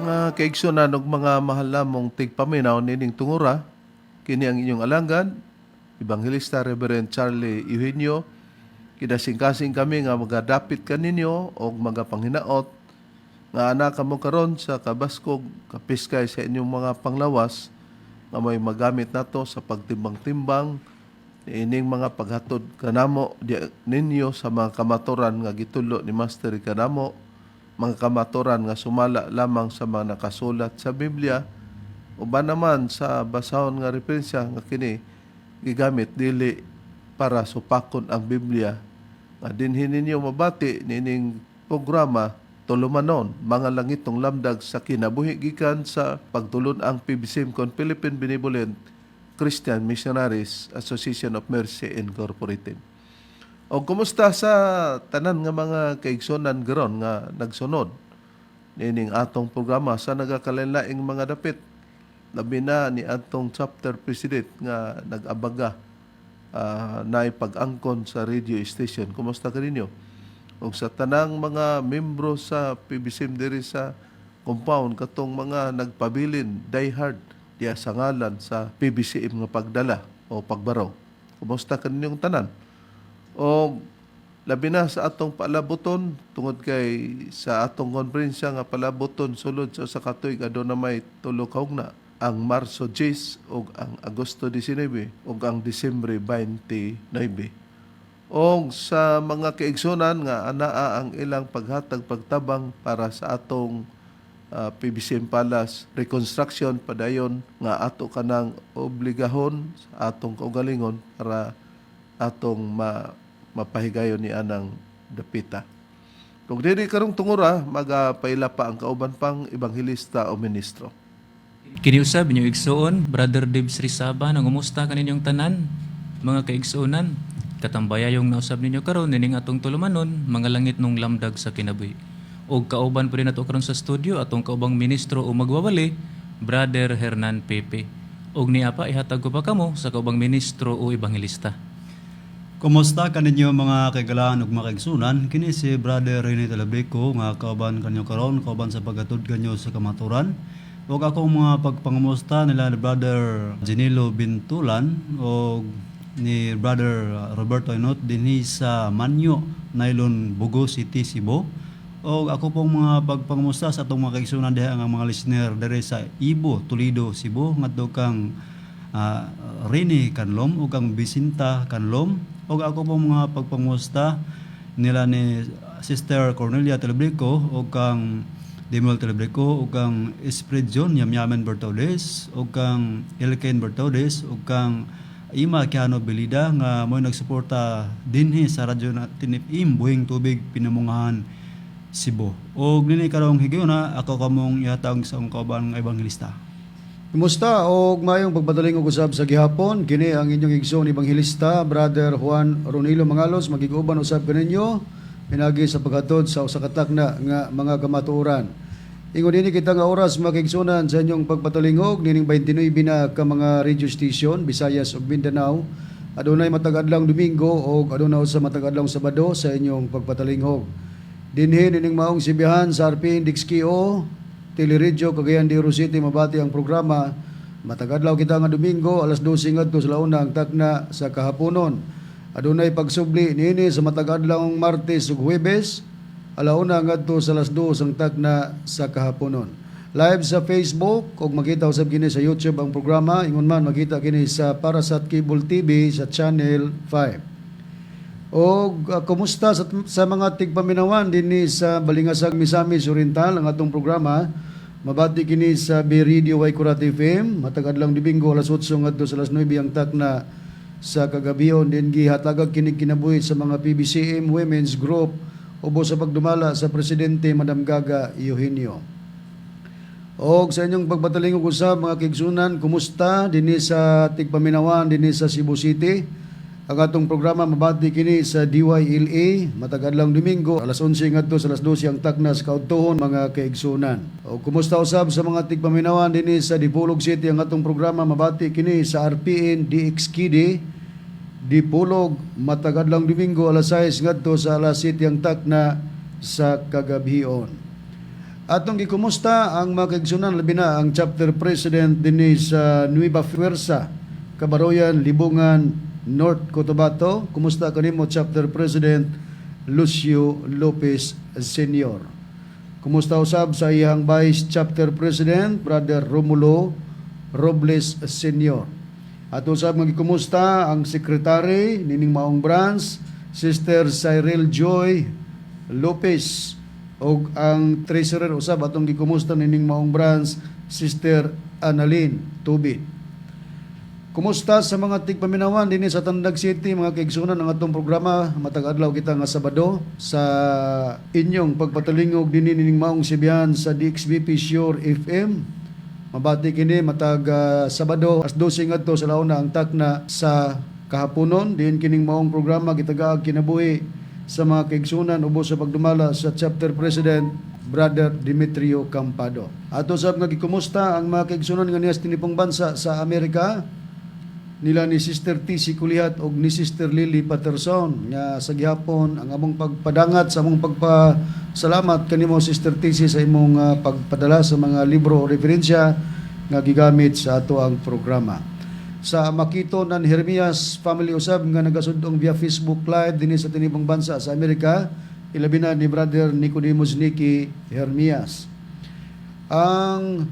Mga kaigsunan ug mga mahal namong tigpaminaw nining tungura, kini ang inyong alanggan, Evangelista Reverend Charlie Eugenio. Kinasingkasing kami nga magadapit kaninyo og magapanghinaot nga ana kamo karon sa kabaskog, kapiskay sa inyong mga panglawas nga may magamit nato sa pagtimbang-timbang ining mga paghatod kanamo ninyo sa mga kamaturan nga gitulo ni Master kanamo, mga kamaturan nga sumala lamang sa mga nakasulat sa Biblia, uban naman sa basahon nga referensya nga kini gigamit dili para supakon ang Biblia nga dinhi ninyo mabati nining programa Tulumanon, mga langitong lamdag sa kinabuhi, gikan sa pagtulon ang PBCM kon Philippine Benevolent Christian Missionaries Association of Mercy Incorporated. O kumusta sa tanan nga mga kaigsonan garon nga nagsunod nining atong programa sa nagakalainlaing mga dapit, labi na ni atong chapter president nga nag-abaga na pag-angkon sa radio station? Kumusta kaninyo? Ug sa tanang mga membro sa PBCM diri sa compound, katong mga nagpabilin die hard diya sa ngalan sa PBCM nga pagdala o pagbaraw. Kumusta kaninyong tanan? O labi na sa atong palabuton tungod kay sa atong konferensya nga palabuton sulod sa usa ka tuig, aduna may tulo ka hugna, ang Marso 10 ug ang Agosto 19 ug ang Disyembre 29. O sa mga kaigsunan nga anaa ang ilang paghatag, pagtabang para sa atong PBCM Palace reconstruction, padayon nga ato kanang obligahon sa atong kaugalingon para atong mapahigayon ni anang dapita. Kung diri karong tungura, magapaila pa ang kauban pang ebanghelista o ministro. Kini usab inyong igsuon, Brother Dibs Rizaba, nangumusta kaninyong tanan, mga kaigsuonan. Katambayayong nausab ninyo karon nining atong tulumanon, mga langit nung lamdag sa kinabuhi. Og kauban po rin nato karon sa studio atong kaubang ministro o magwawali, Brother Hernan Pepe. Og niya pa ihatag ko pa kamo sa kaubang ministro o ebanghelista. Kumusta kaninyo, mga kaigalaan ug mga kaigsunan? Kini si Brother Rene Talabrico nga kauban kanyo karon, kauban sa paghatod kanyo sa kamaturan. Ug akong mga pagpangamusta nila ni Brother Genilo Bintulan ug ni Brother Roberto Inot dinhi sa Manyo, Nylon, Bogo City, Cebu. Og ako pong mga pagpangamusta sa atong mga kaigsunan diha nga mga listener diri sa Ibo, Toledo, Cebu, ngadto kang Rene Canlom ug kang Bisinta Canlom. Ug ako pong mga pagpangusta nila ni Sister Cornelia Telebrico ug kang Demuel Telebrico ug kang Esprit John Yamyamen Bertoldes ug kang Elken Bertoldes ug kang Ima Kiano Belida nga mo nagsuporta dinhi sa radyo na Tinip-im, Buhing Tubig, Pinamungahan, Cebu. Og nini karong higayona, ako kamong ihatag sa akong kauban nga ebanghelista. Kumusta og mayong pagbadaling og usab sa gihapon. Kini ang inyong igsoon ebanghelista, Brother Juan Ronilo Mangalos, magiguban usab kaninyo pinagi sa paghatod sa usa ka takna nga mga kamatuoran. Ingon dinhi kita nga oras, mga kaigsunan, sa inyong pagpatalingog nining 29 na ka mga radio station, Visayas ug Mindanao. Adunay matag adlaw Domingo og adunay sa matag adlaw Sabado sa inyong pagpatalingog. Dinhi nining maong sibihan sa RPN DXKO Teleradyo Cagayan de Oro City mabati ang programa matag adlaw kita nga Domingo, alas 12 ngadto sa 1 ang takna sa kahaponon. Adunay pagsubli niini sa matag adlaw Martes ug Huwebes, 1 ngadto sa alas 2 ang takna sa kahaponon. Live sa Facebook ug makita usab kini sa YouTube ang programa, ingon man makita kini sa Parasat Cable TV sa Channel 5. O kumusta sa mga tigpaminawan dinhi sa Balingasag, Misamis Oriental? Ang atong programa mabati kini sa B Radio Waikurat FM matag adlaw Domingo, alas 8 ngadto sa alas 9 ang takna sa kagabion. Din gihatagag kini kinabuhi sa mga PBCM Women's Group ubos sa pagdumala sa presidente, Madam Gaga Eugenio. Og sa inyong pagbatalingog usab, mga kaigsunan, kumusta dinhi sa tigpaminawan dinhi sa Cebu City? Ang atong programa mabati kini sa DYLA matag adlaw Domingo, alas 11 ngadto sa alas 12 ang takna sa kaudtohon, mga kaigsunan. O kumusta usab sa mga tigpaminawan dinhi sa Dipolog City? Ang atong programa mabati kini sa RPN DXKD Dipolog matag adlaw Domingo, alas 6 ngadto sa alas 7 ang takna sa kagabhion. Atong gikumusta ang mga kaigsunan, labi na ang chapter president dinhi sa Nueva Fuerza, Kabaroyan, Libungan, North Cotabato. Kumusta kanimo, Chapter President Lucio Lopez Sr.? Kumusta usab sa iyang Vice Chapter President, Brother Romulo Robles Sr. At usab nga gikumusta ang secretary nining maong branch, Sister Cyril Joy Lopez, ug ang treasurer usab atong gikumusta nining maong branch, Sister Annalyn Tubid. Kumusta sa mga tigpaminawan dinhi sa Tandag City, mga kaigsunan, ang atong programa matag adlaw kita nga Sabado sa inyong pagpatalingog dinhi nining maong sibihan sa DXBP Sure FM. Mabati kini matag Sabado as 12 ngadto sa launa ang takna sa kahaponon. Diin kining maong programa gitagaag kinabuhi sa mga kaigsunan ubos sa pagdumala sa chapter president, Brother Demetrio Campado. Ato sab nga gikumusta ang mga kaigsunan nga niya sa tinipong bansa sa Amerika nila ni Sister TC Kulihat og ni Sister Lily Patterson, nga sa gihapon ang among pagpadangat sa among pagpasalamat kanimo, Sister TC, sa imong pagpadala sa mga libro o referensya nga gigamit sa ato ang programa. Sa Makito nan Hermias family usab nga nagasudong via Facebook Live dinhi sa tinibong bansa sa Amerika, ilabi na ni Brother Nicodemus Nicky Hermias. Ang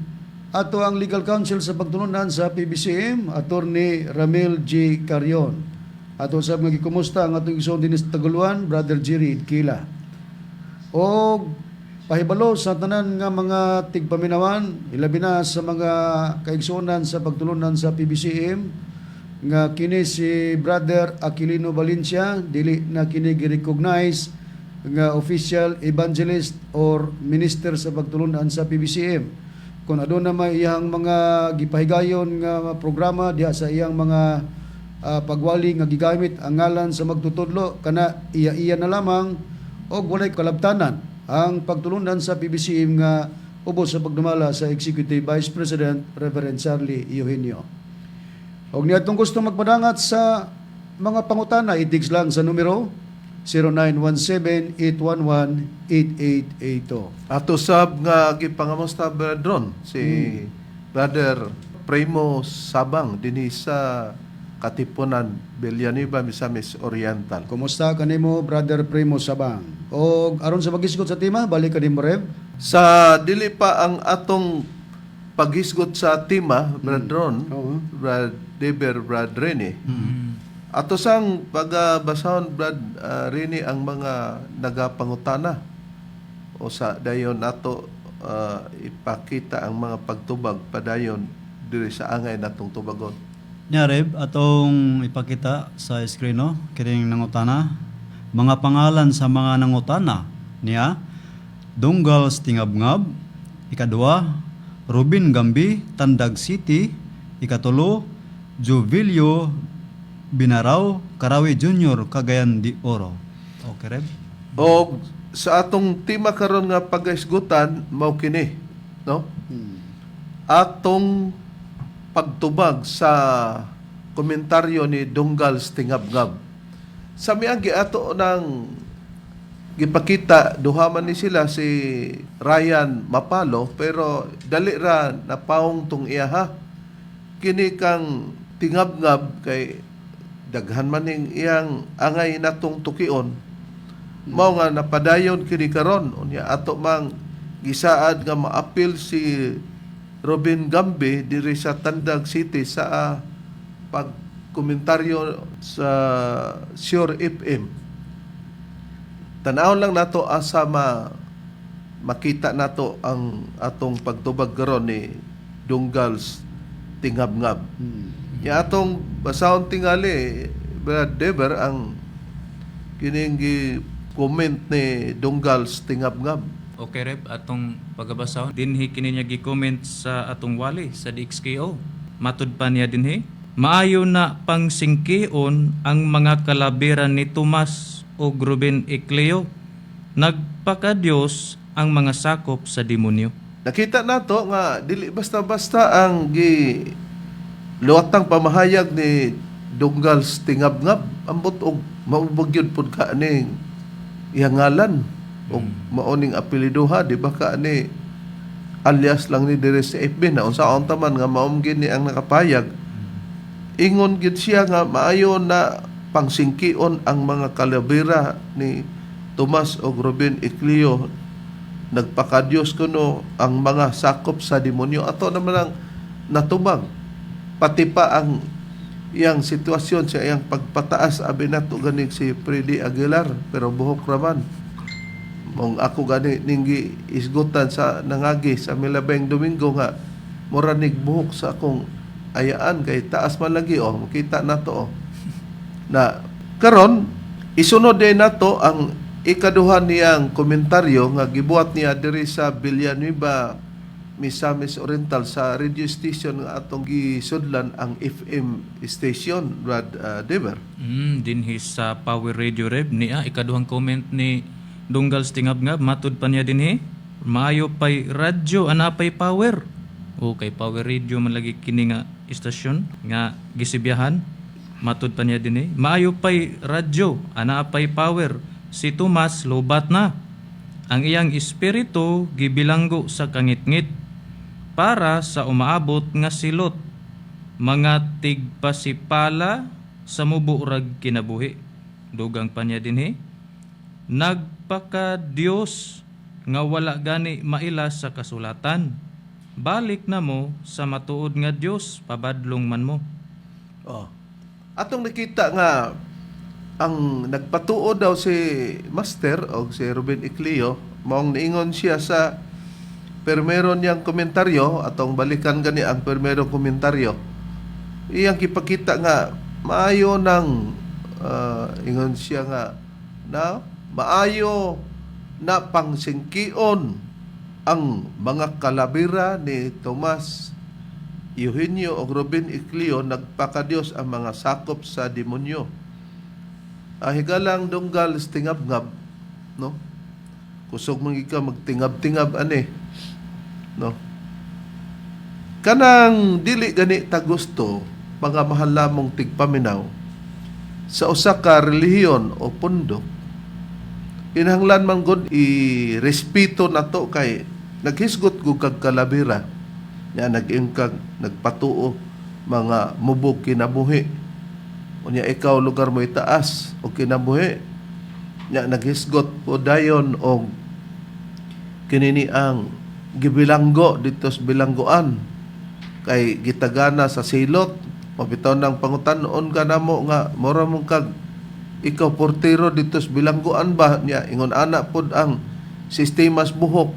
ato ang legal counsel sa pagtulunan sa PBCM, Attorney Ramil G. Carion. Ato sa mga gikumusta ang atong igsoon dinhi sa Taguluan, Brother Jerry Idkila. O pahibalo sa tanan nga mga tigpaminawan, ilabi na sa mga kaigsuonan sa pagtulunan sa PBCM, nga kini si Brother Aquilino Valencia dili na kini gi-recognize nga official evangelist or minister sa pagtulunan sa PBCM. Kung aduna may iyang mga gipahigayon nga programa diha sa iyang mga pagwali nga gigamit ang ngalan sa magtutudlo, kana iya-iya na lamang og walay kalabtanan ang pagtulunan sa PBCM nga ubos sa pagdumala sa Executive Vice President Reverend Charlie Eugenio. Og niadtong gusto magpadangat sa mga pangutana, i-text lang sa numero 0917-811-8882. Ato sab nga gipangamusta, Brad Ron, si Brother Primo Sabang dinhi sa Katipunan, Villanueva, Misamis Oriental. Kumusta kanimo, Brother Primo Sabang? Og aron sa pagisgot sa tema, balik kanimo, Rev. Sa dili pa ang atong paghisgot sa tema, Brad Ron, Brad Deber, Brad Rene. Ato sang pagabasahon, Brad Rene, ang mga nagapangutana o sa dayon ato ipakita ang mga pagtubag padayon diri sa angay natong tubagon. Nya Reb, atong ipakita sa screen, no, kining nangutana. Mga pangalan sa mga nangutana niya: Donggal Stingabngab, ikadua, Ruben Gambi, Tandag City, ikatulo, Juvilio Binaraw, Karawi Junior, Cagayan de Oro. Okay, Reb? O sa atong tema karon nga pagaisgutan mao kini, no? Atong pagtubag sa komentaryo ni Donggal Stingabgab. Sa miagi ato ng gipakita, duha man ni sila si Ryan Mapalo, pero dali ra napaong tong iya ha. Kini kang Tingabngab kay daghan man ning iyang angay natong tukion. Mao nga napadayon kini karon, unya ato mang gisaad nga maapil si Robin Gambe diri sa Tandag City sa pagkomentaryo sa Sure FM. Tanawon lang nato asa makita nato ang atong pagtubag karon ni Dunggals Tingabngab. Ya atong basahon tingali, Brad Dever, ang kining comment ni Dunggals Tingabngab. Okay, Reb, atong pagabasahon. Dinhi kini niya gi-comment sa atong wali sa DXKO. Matud pa niya dinhi: "Maayo na pangsingkion ang mga kalabiran ni Tomas o Ruben Ecleo. Nagpakadiyos ang mga sakop sa demonyo." Nakita nato nga dili basta-basta ang gi luwatang pamahayag ni Dunggals Tingabngab. Ambot og maubag gyud pud ka ning iyang ngalan og mao ning apelyido ha, di ba ka ni Alias lang ni diri sa FB na unsaon ta man nga maom gini ang nakapayag. Ingon gid siya nga maayo na pangsingkion ang mga kalabira ni Tomas og Ruben Ecleo, nagpakadiyos kuno ang mga sakop sa demonyo. Ato naman ang natubag, pati pa ang iyang sitwasyon sa iyang pagpataas, abi nato ganig si Freddy Aguilar, pero buhok raman. Mong ako gani ninggi isgutan sa nangagi sa Milabeng Domingo nga mura nig buhok sa akong ayaan kay taas man lagi, oh, makita nato, oh. Na karon isunod din nato ang ikaduha niyang komentaryo nga gibuhat niya diri sa Villanueva, Misamis Oriental, sa radio station nga atong gisudlan, ang FM station, Brad Dever. Dinhi sa Power Radio, Reb, niya ikaduhang comment ni Dunggal Stingabngab, matud pa niya dinhi, maayo pay radyo, ana pay power. O kay Power Radio man lagi kini nga istasyon nga gisibyahan. Matud pa niya dinhi, maayo pay radyo, ana pay power. Si Tomas lobat na. Ang iyang espiritu gibilanggo sa kangitngit para sa umaabot nga silot, mga tigpasipala sa mubuorag kinabuhi. Dugang pa niya dinhi, nagpaka Dios nga wala gani maila sa kasulatan. Balik na mo sa matuod nga Dios, pabadlong man mo. Oh. Atong nakita nga ang nagpatuo daw si Master o si Ruben Ecleo, maong niingon siya sa permero niyang komentaryo, atong balikan gani ang permero komentaryo. Iyang kipakita nga maayo nang ingon siya nga na maayo na pangsingkion ang mga kalabira ni Tomas Eugenio o Ruben Ecleo, nagpakadiyos ang mga sakop sa demonyo. Ah, higalang Dunggal Stingabngab, no? Kusog man gid ka magtingab-tingab ani. No? Kanang dili gani ta gusto, mga mahal lamong tigpaminaw, sa usa ka relihiyon o pundok, kinahanglan man gud i-respeto nato kay naghisgot gud kag kalabira nya, nag-ingkag nagpatuo mga mubog kinabuhi. Unya ikaw lugar mo itaas o kinabuhi nya, naghisgot po dayon og kinini ang gibilanggo dito sa bilanggoan kay gitagana sa silot. Mabitaw ng pangutan-on ka namo nga mura mong kag ikaw portero dito sa bilanggoan ba niya, ingon ana pod ang sistemas buhok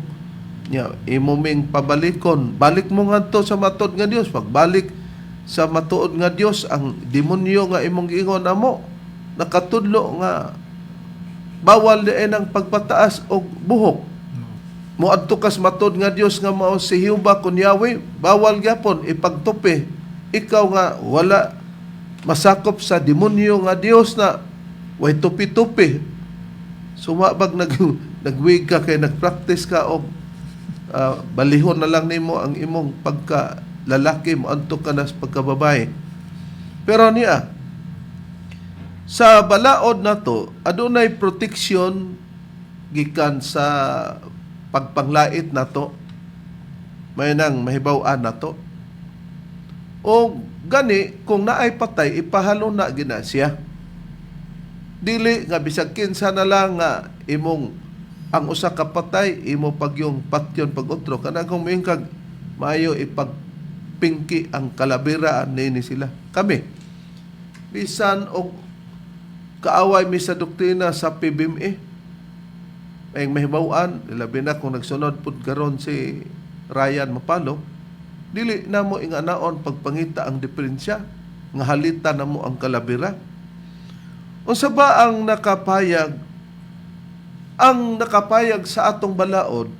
niya, imo ming pabalikon, balik mo ngadto sa matuod nga Dios. Pagbalik sa matuod nga Dios, ang demonyo nga imong giingon amo nakatudlo nga bawal diin ang pagpataas og buhok. Moadto kas matuod nga Dios nga mao si Jehova kun Yahweh, bawal gyapon ipagtupi. Ikaw nga wala masakop sa demonyo nga Dios na way tupi-tupi. Sumabag nagwig ka kay nagpractice ka og balihon na lang nimo ang imong pagka lalaki mo anto ka na sa pagkababae. Pero niya sa balaod nato adunay protection gikan sa pagpanglait nato, may nang mahibaw-an nato. O gani kung naay patay, ipahalo na gina siya. Dili nga bisag kinsa na lang nga imong ang usa ka patay imo pagyong patyon pag otro. Kana kung moingon kag maayo ipagpingki ang kalabira nini sila, kami bisan og kaaway mi sa doktrina sa PBMA, ay mahibaw-an, labi na kung nagsunod pud karon si Ryan Mapalo, dili na mo inganaon pagpangita ang diferensya nga halita na mo ang kalabira. Unsa ba ang nakapayag? Ang nakapayag sa atong balaod,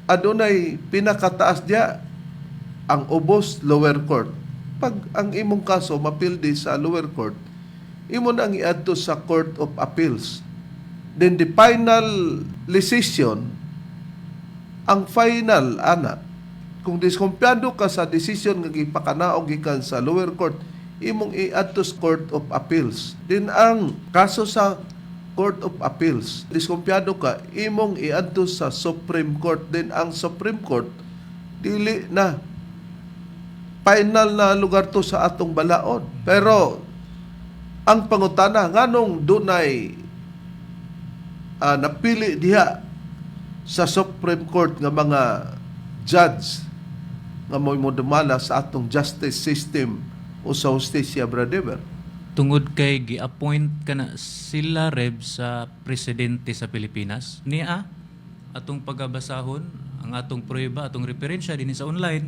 adunay pinakataas diya, ang ubos lower court. Pag ang imong kaso mapildi sa lower court, imo na ang iadto sa Court of Appeals. Then the final decision, ang final ana, kung diskumpiyado ka sa decision nga gipakanaog gikan sa lower court, imong iadto sa Court of Appeals. Then ang kaso sa Court of Appeals, diskumpiyado ka, imong iadto sa Supreme Court. Then ang Supreme Court, Dili na. Final na lugar to sa atong balaod. Pero ang pangutana, nganong dunay napili diha sa Supreme Court nga mga judge nga mo'y modumala sa atong justice system o sa hustisya, brother? Tungod kay gi-appoint kana sila, Reb, sa presidente sa Pilipinas. Niya atong pagabasahon ang atong pruweba, atong referensya dinhi sa online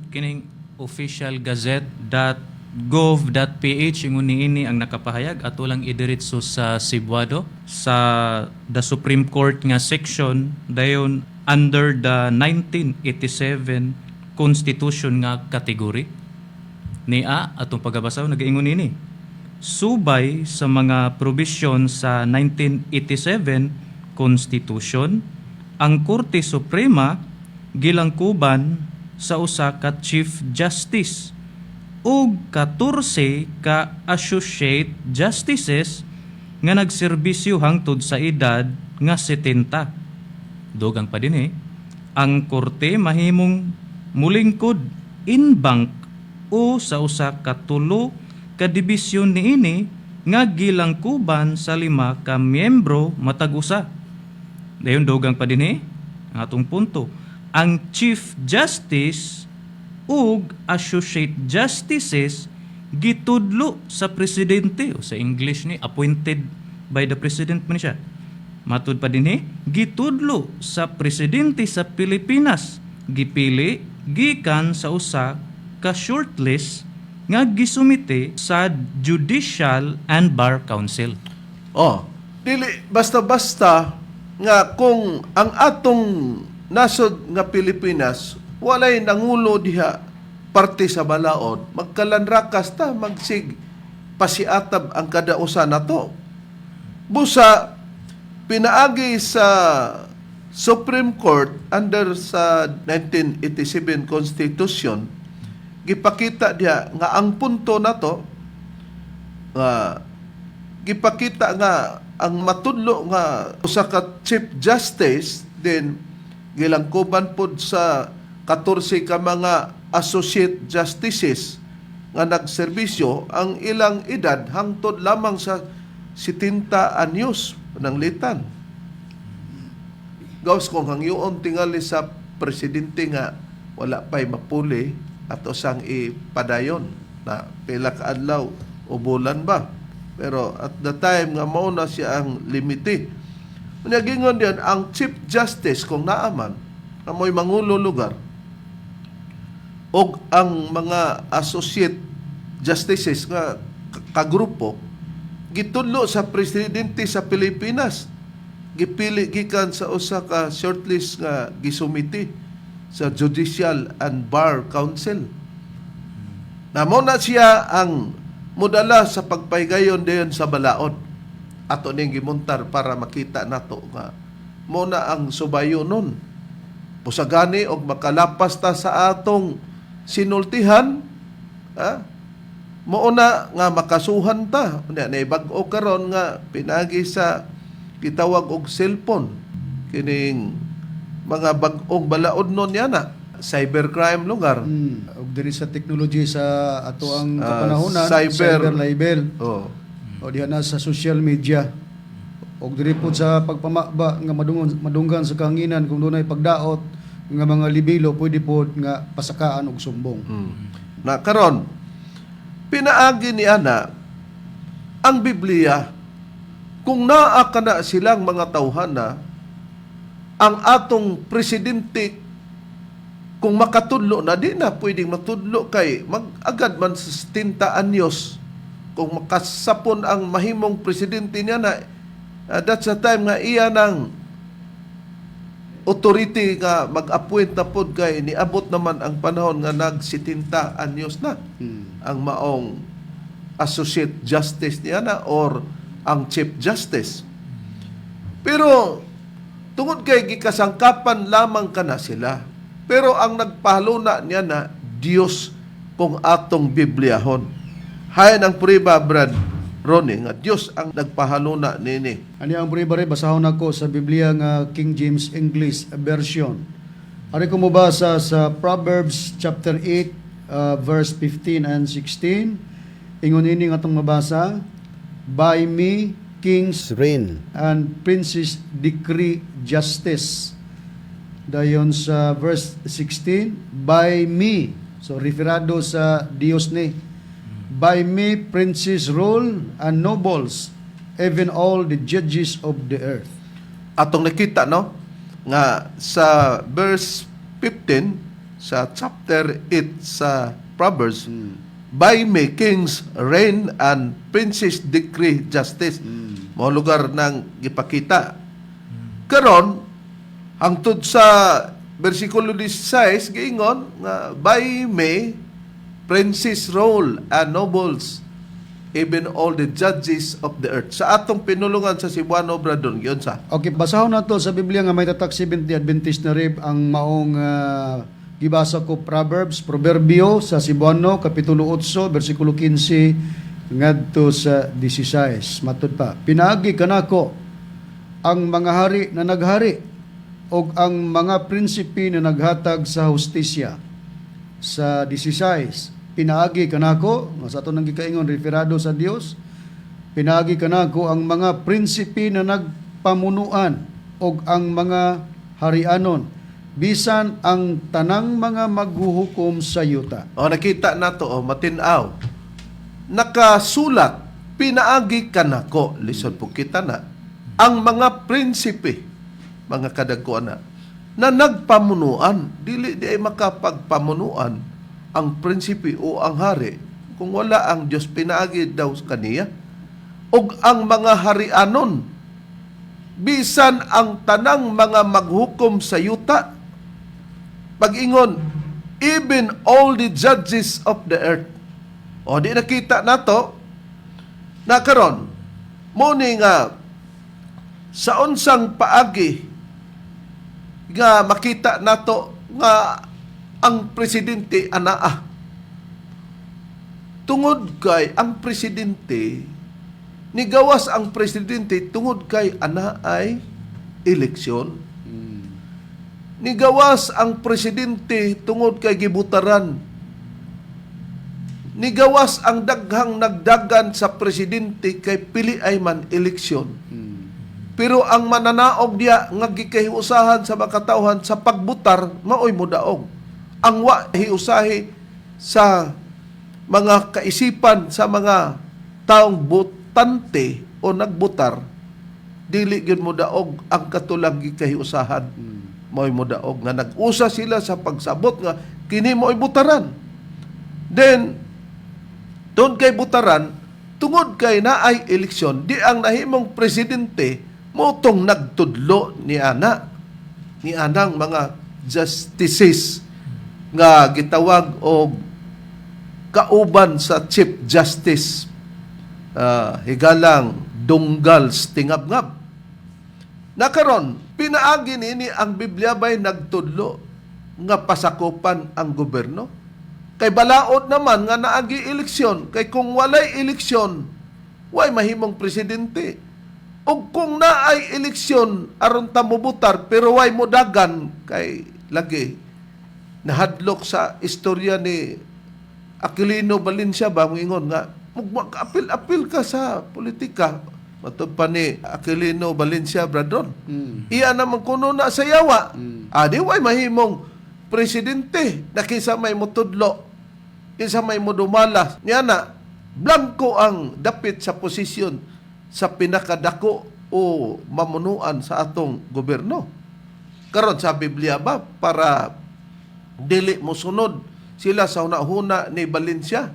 kining officialgazette.gov.ph. Ingon niini ang nakapahayag, ato lang idiretso sa Cebuano sa the Supreme Court nga section, dayon under the 1987 Constitution nga category. Nia atong pagabasa, nagaingon nini: Subay sa mga probisyon sa 1987 Constitution, ang Korte Suprema gilangkuban sa usa ka Chief Justice ug 14 ka Associate Justices nga nagserbisyo hangtod sa edad nga 70. Dugang pa dinhi, ang korte mahimong mulingkod en banc o sa usa ka tulo ka dibisyon niini nga gilangkuban sa 5 ka miyembro matag usa. Dayon dugang pa dinhi ang atong punto. Ang Chief Justice ug Associate Justices gitudlo sa presidente, o sa English ni appointed by the president man siya. Matud pa dinhi, gitudlo sa presidente sa Pilipinas, gipili gikan sa usa ka shortlist nga gisumite sa Judicial and Bar Council. Oh, dili basta-basta nga kung ang atong nasod nga Pilipinas walay nangulo diha parte sa balaod, magkalanrakas ta, magsig pasiatab ang kada usa nato. Busa pinaagi sa Supreme Court under sa 1987 Constitution, gipakita diha nga ang punto nato nga gipakita nga ang matudlo nga usa ka Chief Justice then gilangkuban pod sa 14 ka mga associate justices nga nagserbisyo ang ilang edad hangtod lamang sa 70 anyos ng litan. Gawas kung hangyoon tingali sa presidente nga wala pa'y mapuli ato sang ipadayon na pila ka adlaw o bulan ba. Pero at the time nga mao na siya ang limite. Unya gingon diyan ang Chief Justice kung naaman amoy mangulo lugar og ang mga associate justices nga kagrupo gitudlo sa presidente sa Pilipinas, gipili gikan sa usa ka shortlist nga gisumite sa Judicial and Bar Council na mo na siya ang modala sa pagpahigayon dayon sa balaod. Ato ning gimuntar para makita nato nga mo na ang subayo nun. Pusagani og makalapas ta sa atong sinultihan, ha? Mao na nga makasuhan ta. Unya nay bag-o karon nga pinagi sa gitawag og cellphone, kining mga bag-ong balaod nun yana, cybercrime lugar. Og diri sa technology sa ato ang kapanahonan, cyber cyber libel. O diha na sa social media. Og diri pod sa pagpamaba nga madungon madunggan sa kahanginan kung dunay pagdaot nga mga libelo, pwede pod nga pasakaan og sumbong. Na karon pinaagi ni ana ang Biblia, kung naa kana silang mga tawhana, ang atong presidente kung makatudlo na, di na pwedeng matudlo kay mag-agad man sa 70 anyos kung makasapon ang mahimong presidente niya na, that's the time nga iya ng authority nga mag-appoint na pod kay niabot naman ang panahon nga nag 70 anyos na ang maong associate justice niya na or ang Chief Justice. Pero tungod kay gikasangkapan lamang kana sila. Pero ang nagpahaluna niya na Dios kung atong Bibliahon. Hayan ang prueba, Brad Ronnie, nga Dios ang nagpahaluna nini. Ani ang prueba rin, basahon nako sa Biblia nga King James English Version. Ari ko mobasa sa Proverbs chapter 8 verse 15 and 16. Ingon ini nga atong mabasa, "By me kings reign and princes decree justice." Dayon sa verse 16, "By me," so referado sa Dios ni, "By me princes rule and nobles, even all the judges of the earth." Atong nakita, no, nga sa verse 15 sa chapter 8 sa Proverbs, "By me kings reign and princes decree justice." Mao lugar nang gipakita. Karon, hangtod sa bersikulo 16, giingon nga "By me princes rule and nobles, even all the judges of the earth." Sa atong pinulungan sa Cebuano, Bradon, giunsa? Okay, basahon nato sa Biblia nga may tatak Seventh Adventist na rib ang maong gibasa ko, Proverbs, Proverbio sa Cebuano, Kapitulo 8, versikulo 15 ngadto sa 16. Matud pa, "Pinaagi kanako ang mga hari na naghari ug ang mga prinsipe na naghatag sa hustisya." Sa 16, "Pinaagi kanako," nga sa ato nang gikaingon referado sa Dios, "Pinaagi kanako ang mga prinsipe na nagpamunuan ug ang mga harianon, bisan ang tanang mga maghuhukom sa yuta." O nakita nato, o matin-aw. Nakasulat, "Pinaagi kanako," lisod po kita na, "ang mga prinsipe," mga kadagkuan na nagpamunuan. Dili di ay makapagpamunuan ang prinsipe o ang hari kung wala ang Diyos, pinaagi daw kaniya. "Og ang mga harianon, bisan ang tanang mga maghukom sa yuta." Pag-ingon, "even all the judges of the earth." O di nakita nato na karon mo ni nga sa unsang paagi nga makita nato nga ang presidente anaa. Tungod kay ang presidente, nigawas ang presidente tungod kay ana ay eleksyon. Nigawas ang presidente tungod kay gibutaran. Nigawas ang daghang nagdagan sa presidente kay pili ay man eleksyon. Pero ang mananaog diya nga gikahiusahan sa makatawhan sa pagbutar, maoy modaog. Ang wa hiusahi sa mga kaisipan sa mga taong botante o nagbutar, dili gyud mo daog ang katulang gikahiusahan. Maoy modaog nga nag-usa sila sa pagsabot nga kini mo'y butaran. Then tungod kay butaran, tungod kay naay eleksyon, di ang nahimong presidente motong nagtudlo ni ana ni anang mga justices nga gitawag og kauban sa Chief Justice, higalang Dunggal Tingabngab. Nakaron, pinaagi nini ang Biblia bay nagtudlo nga pasakupan ang gobyerno? Kay balaod naman nga naagi eleksyon, kay kung walay eleksyon, way mahimong presidente. Ug kung naay eleksyon aron ta mobutar pero way modagan, kay lagi nahadlok sa istorya ni Aquilino Valencia ba, moingon nga mag-apil-apil ka sa politika. Matod pa ni Aquilino Valencia, Bradon. Iya naman kuno na sa yawa. Ah, di way mahimong presidente na kinsa may mutudlo, kinsa may modumala. Niya na, blanko ang dapit sa posisyon sa pinakadako o mamunuan sa atong gobyerno. Karon sa Biblia ba, para dili mo sunod sila sa hunahuna ni Valencia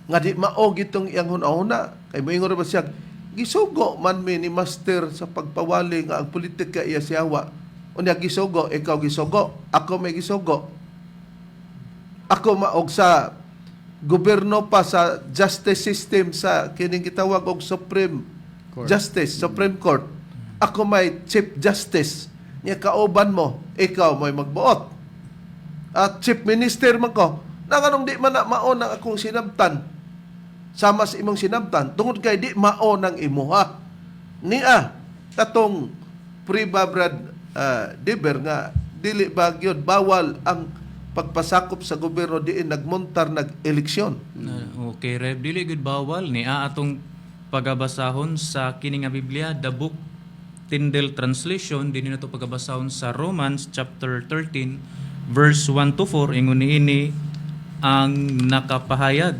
nga di mao gitong iyang hunahuna, kay moingon ba siya, "Gisugo man mi ni master sa pagpawali nga ang politika iya siyawa." Unya gisugo ikaw, gisugo ako, may gisugo ako maog sa gobyerno pa, sa justice system, sa kining gitawag og Supreme Court. Justice, Supreme Court. Ako may Chief Justice niya, kauban mo, ikaw may magbuot at Chief Minister man ko na, nganong di man na mao ng akong sinabtan sama sa imong sinabtan? Tungod kay di mao ng imuha niya katong priba, Brad Diber, nga Dili ba gyud bawal ang pagpasakop sa gobyerno diin nagmontar nag-eleksyon? Okay, Rev, dili gud bawal ni atong pagabasahon sa kini nga Biblia, the book Tyndale Translation, dinhi nato pagabasahon sa Romans chapter 13 verse 1 to 4. Ingon niini ang nakapahayag.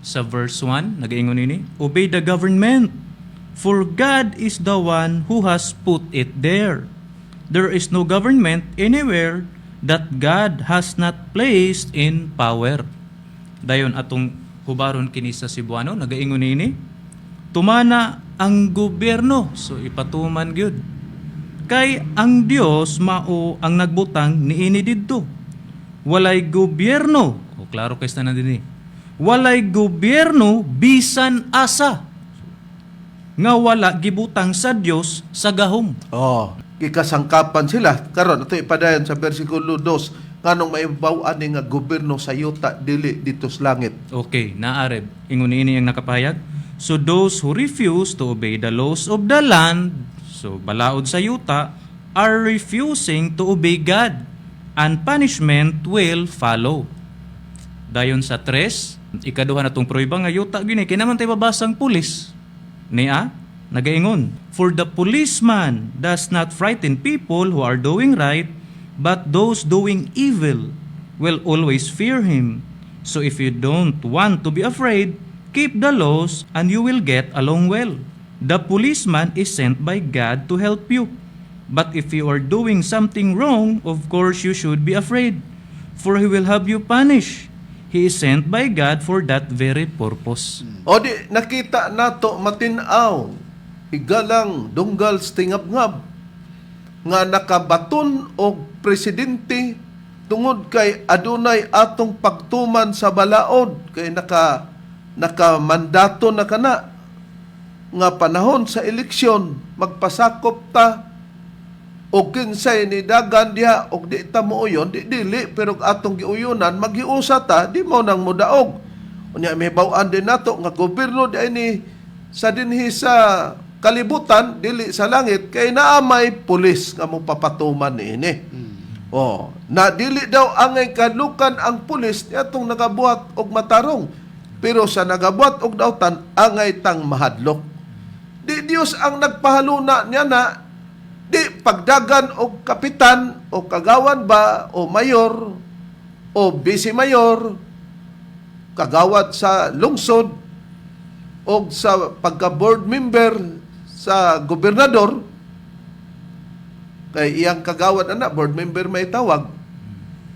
Sa verse 1, nagaingon ini, "Obey the government, for God is the one who has put it there. There is no government anywhere that God has not placed in power." Dayon atong hubaron kini sa Cebuano, nagaingon ini, "Tumana ang gobyerno." So ipatuman gyud. "Kay ang Dios mao ang nagbutang niini didto. Walay gobyerno." O klaro kay tanan dinhi. "Walay gobyerno bisan asa nga wala gibutang sa Dios sa gahom." Oh, gikasangkapan sila. Karon ato ipadayon sa bersikulo 2, nganong maibaw-an ni nga gobyerno sa yuta, dili didto sa langit. Okay, naa, Reb. Ingon niini ang nakapahayag. "So those who refuse to obey the laws of the land," so balaod sa yuta, "are refusing to obey God, and punishment will follow." Dayon sa tres, ikaduha na tong prueba nga yuta gini, kay naman tayo babasang pulis. Niya, nagaingon, "For the policeman does not frighten people who are doing right, but those doing evil will always fear him. So if you don't want to be afraid, keep the laws and you will get along well. The policeman is sent by God to help you. But if you are doing something wrong, of course you should be afraid, for he will have you punished. He is sent by God for that very purpose." O di nakita nato matin-aw, higalang dunggal sa tingabngab nga nakabaton og presidente tungod kay adunay atong pagtuman sa balaod, kay naka mandato na kana nga panahon sa eleksyon magpasakop ta og kinsay ni dagan diha og di ta muuyon, di dili, pero atong giuyunan maghiusa ta, di mo nang mudaog. Unya may baw-an din nato nga gobyerno di ni sa dinhi sa kalibutan, dili sa langit, kay naa may pulis nga mo papatuman niini. Oh, na dili daw angay kalukan ang pulis niadtong nagabuhat og matarong, pero sa nagabuhat og dautan angay tang mahadlok. Di Dios ang nagpahaluna niya na di pagdagan og kapitan o kagawan ba o mayor o vice mayor, kagawad sa lungsod o sa pagka board member sa gobernador, kay iyang kagawad ana board member may tawag,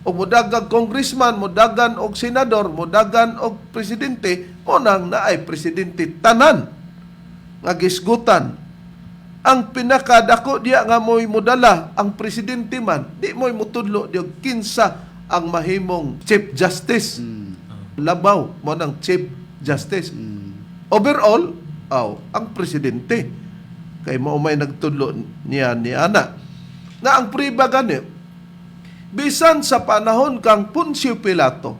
o mudagan congressman, mudagan og senador, mudagan og presidente, mo nang naay presidente tanan nga gisgutan. Ang pinakadako diya nga mo'y modala ang presidente man, di mo'y mutudlo diya kinsa ang mahimong chief justice. Labaw mo ng chief justice. Overall, aw, ang presidente. Kay mao may nagtudlo niya ni ana. Na ang priba gani, bisan sa panahon kang Poncio Pilato,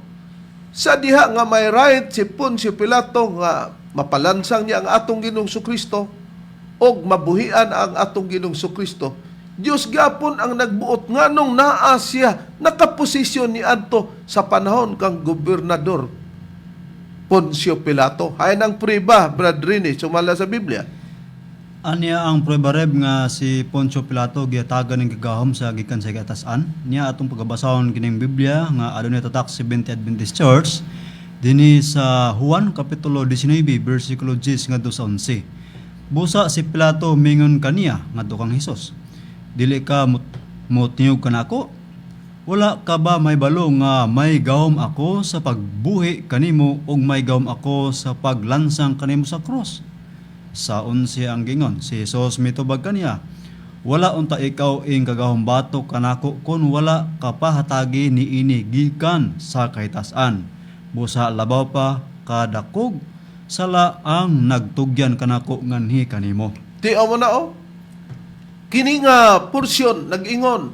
sa diha nga may right si Poncio Pilato nga mapalansang niya ang atong Ginoong Kristo og mabuhian ang atong Ginoong Kristo, Dios gapon ang nagbuot nganong naa siya nakaposisyon ni adto sa panahon kang gobernador Poncio Pilato. Hay ng priba, Brad Rini, sumala sa Biblia. Anya ang prueba, Reb, nga si Poncio Pilato gihatagan ng gagahom sa gikan sa katasan? Niya atong pagabasahon kining Biblia nga adunay tatak Seventh Adventist Church dinhi sa Juan kapitulo 19 bersikulo 10 ngadto sa 11. Busa si Pilato mingon kaniya, ngadto kang Hesus, "Dili ka motiyog kanako? Wala ka ba mahibalo nga may gahom ako sa pagbuhi kanimo ug may gahom ako sa paglansang kanimo sa krus?" Sa 11 ang gingon, si Jesus mitubag kaniya, "Wala unta ikaw ing kagahom batok kanako kun wala kapahatagi niini gikan sa kahitasan. Busa labaw pa kadakog sala ang nagtugyan kanako nganhi kanimo." Ti mo na oh. Kini nga porsyon nag-ingon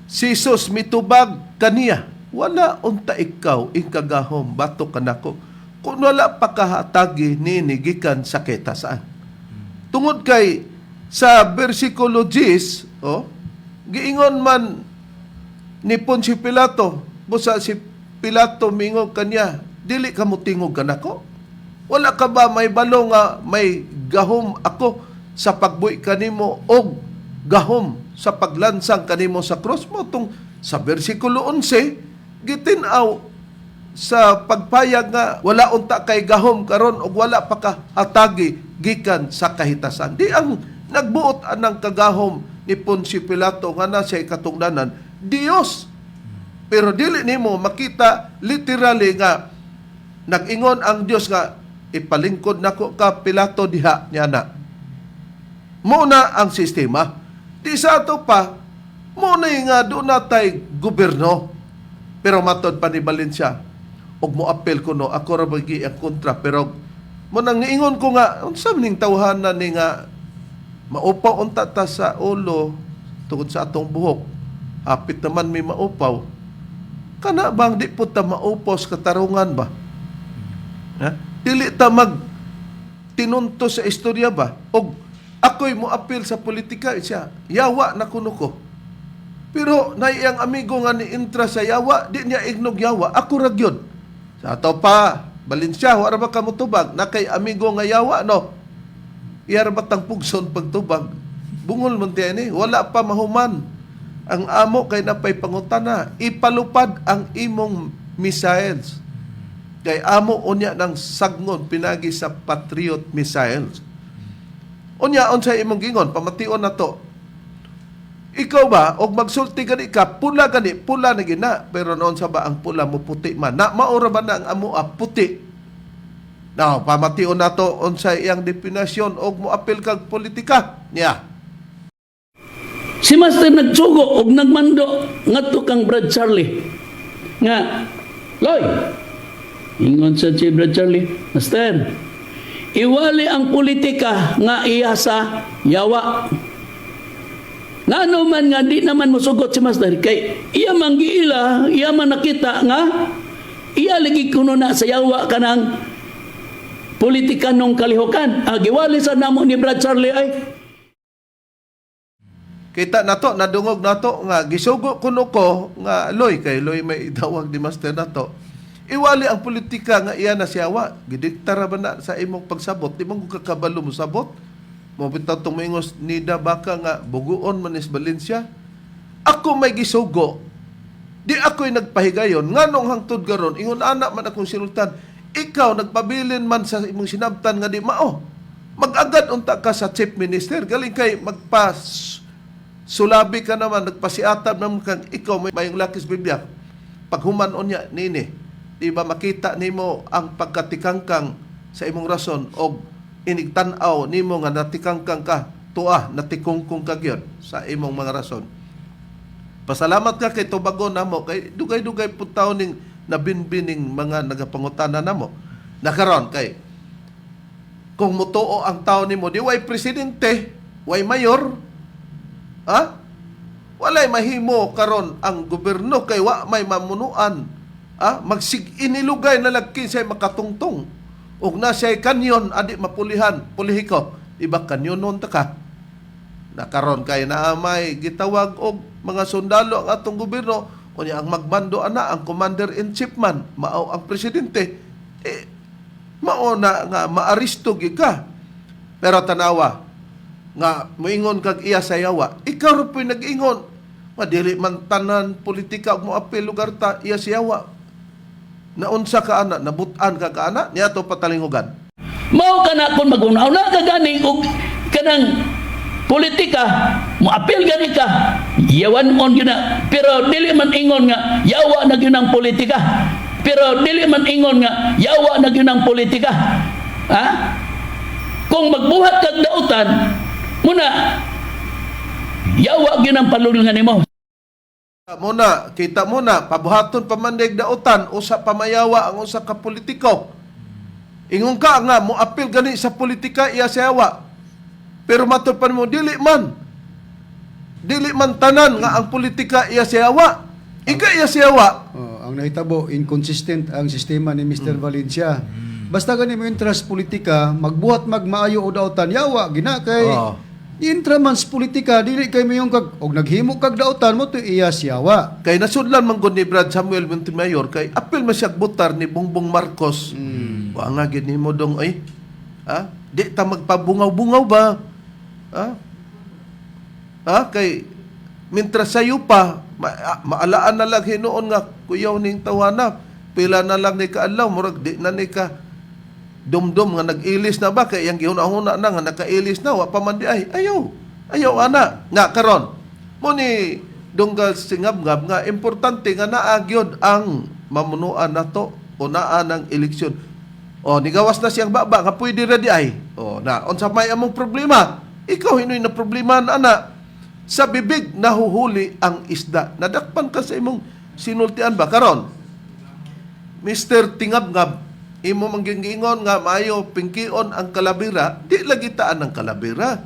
si Jesus mitubag kaniya, "Wala unta ikaw ikagahom batok kanako kung wala pa kahatagi nini gikan sa kitasan." Tungod kay sa bersikulo 10, oh, giingon man Ni Poncio Pilato, busa si Pilato mingon kanya, "Dili ka mo tingog kanako? Wala ka ba may balo nga may gahom ako sa pagbuhi kanimo og gahom sa paglansang kanimo sa cross?" Mo tong sa versikulo 11 gitin-aw sa pagpayag nga wala unta kay gahom karon og wala pa ka hatagi gikan sa kahitasan. Di ang nagbuot anang kagahom ni Poncio Pilato nga na siya katungdanan, Dios. Pero dili nimo makita literally nga nag-ingon ang Dios nga ipalingkod nako ka, Pilato, diha niya na. Muna ang sistema. Di sa ato pa, muna nga doon na tay gobyerno. Pero matod pa ni Valencia, og mo apel ko no, ako ra bagi ang kontra, pero mo nang niingon ko nga unsa man ning tawhana ni nga maupaw unta ta sa ulo tungod sa atong buhok. Hapit naman may maupaw. Kana bang di po ta maupaw sa katarungan ba? Ha? Dili ta mag tinunto sa istorya ba? Og ako'y mo apil sa politika siya, yawa na kuno ko. Pero naiyang amigo nga ni intra sa yawa, di niya ignog yawa, ako ra gyud. Sa ato pa, Valencia, wala ba ka motubag? Na kay amigo nga yawa, no? Iyar batang pugson pagtubag? Bungol man tiyan eh, wala pa mahuman. Ang amo kay napay pangutana, ipalupad ang imong missiles. Kay amo unya ng sagngon pinagi sa Patriot missiles. Unya unsa imong gingon, pamation na to. Ikaw ba og magsulti gani ka, pula gani, pula na gina, pero noon sa ba ang pula mo puti man. Na maura ba na ang amo ah, puti? Now, pamation na to unsa iyang definisyon og moapil kag politika niya. Si Master nagsugo og nagmando ngadto kang Brad Charlie. Nga, "Loy," ingon sa si Brad Charlie, "Master, iwali ang politika nga iya sa yawa." Ngano man nga di naman mosugot si Master kay iya man giila, iya man nakita nga iya lagi kuno na sa yawa kanang politika nung kalihukan. Ah, giwali sa namo ni Brad Charlie ay. Kita nato, nadungog nato nga gisugo kuno ko nga Loy, kay Loy may idawag ni Master nato. Iwali ang politika nga iya na siyawa. Gidikta ra ba na sa imong pagsabot? Di man ko kakabalo mo sabot. Mo bitaw tong moingos nida baka nga buguon man is Valencia. Ako may gisugo. Di ako'y nagpahigayon. Nganong hangtod karon ingon ana man akong sinultan. Ikaw nagpabilin man sa imong sinabtan nga di mao. Mag-agad unta ka sa chief minister. Galing kay magpa sulabi ka naman, nagpasiatab naman kang ikaw may mayong lakis Biblia. Paghuman unya nini, di ba makita nimo ang pagkatikangkang sa imong rason og inigtan-aw nimo nga natikangkang ka, tuah natikungkong ka gyud sa imong mga rason. Pasalamat ka kay tubagon namo kay dugay-dugay pud taon ning nabinbining mga nagapangutana namo. Nakaron kay kung mutuo ang tao nimo, di way presidente, way mayor, ha? Walay mahimo karon ang gobyerno kay wa may mamunuan. Ha? Magsig-inilugay na lag kinsay makatungtong. Ug na siya'y kanyon adi mapulihan, pulihi ko. Iba kanyonon ta ka. Nakaron kay naamay gitawag og mga sundalo ang atong gobyerno, unya ang magmando ana ang commander in chief man, mao ang presidente. Eh, mao na nga maaristo gyud ka. Pero tanawa nga moingon kag iya sa yawa, ikaw ra po'y nag-ingon. Madili man tanan politika ug moapil lugar ta iya sa yawa. Naunsa ka ana, nabutan ka ka ana, niya to patalingugan. Mao kana kung maguna-una ka gani og kanang politika, moapil gani ka, yawan on gyud na. Pero dili man ingon nga yawa na gyud ang politika. Pero dili man ingon nga yawa na gyud ang politika. Ha? Kung magbuhat kag dautan, muna yawa gyud ang palulngan nimo. Muna, kita mo na, pabuhaton pamandig dautan, usa pamayawa ang usa ka politiko. Ingon ka nga, mo apil gani sa politika iya sa yawa. Pero matod pa nimo, dili man. Dili man tanan nga ang politika iya sa yawa. Ika iya sa yawa. Oh, ang nahitabo, inconsistent ang sistema ni Mr. Valencia. Basta gani mo interest politika, magbuhat magmaayo o dautan, yawa gina kay Oo. Intra man sa politika, dili kay mayong kag og naghimo kag dautan mo to iya siyawa. Kay nasudlan man gud ni Brad Samuel Montemayor kay apil man siya butar ni Bongbong Marcos. Wa nga gid nimo dong ay. Ha? Di ta magpabungaw-bungaw ba? Ha? Ha? Kay mintra sayo pa maalaan na lang hinuon nga kuyaw ning tawana, pila na lang ni kaadlaw, murag di na ni ka dumdum nga nag-ilis na ba, kay iyang gihuna-huna na nga nakailis na, wa pa man di ay ayaw ayaw ana nga karon mo ni dunggal singabngab nga importante nga naa gyud ang mamunuan nato o naa ng eleksyon. O nigawas na siyang baba nga pwede ra di ay. O na unsa may among problema, ikaw hinoy na problema na ana. Sa bibig nahuhuli ang isda. Nadakpan ka sa imong sinultian ba karon, Mr. Tingabngab, imo manggingingon nga maayo pingkion ang kalabira, di lagi taan ang kalabira.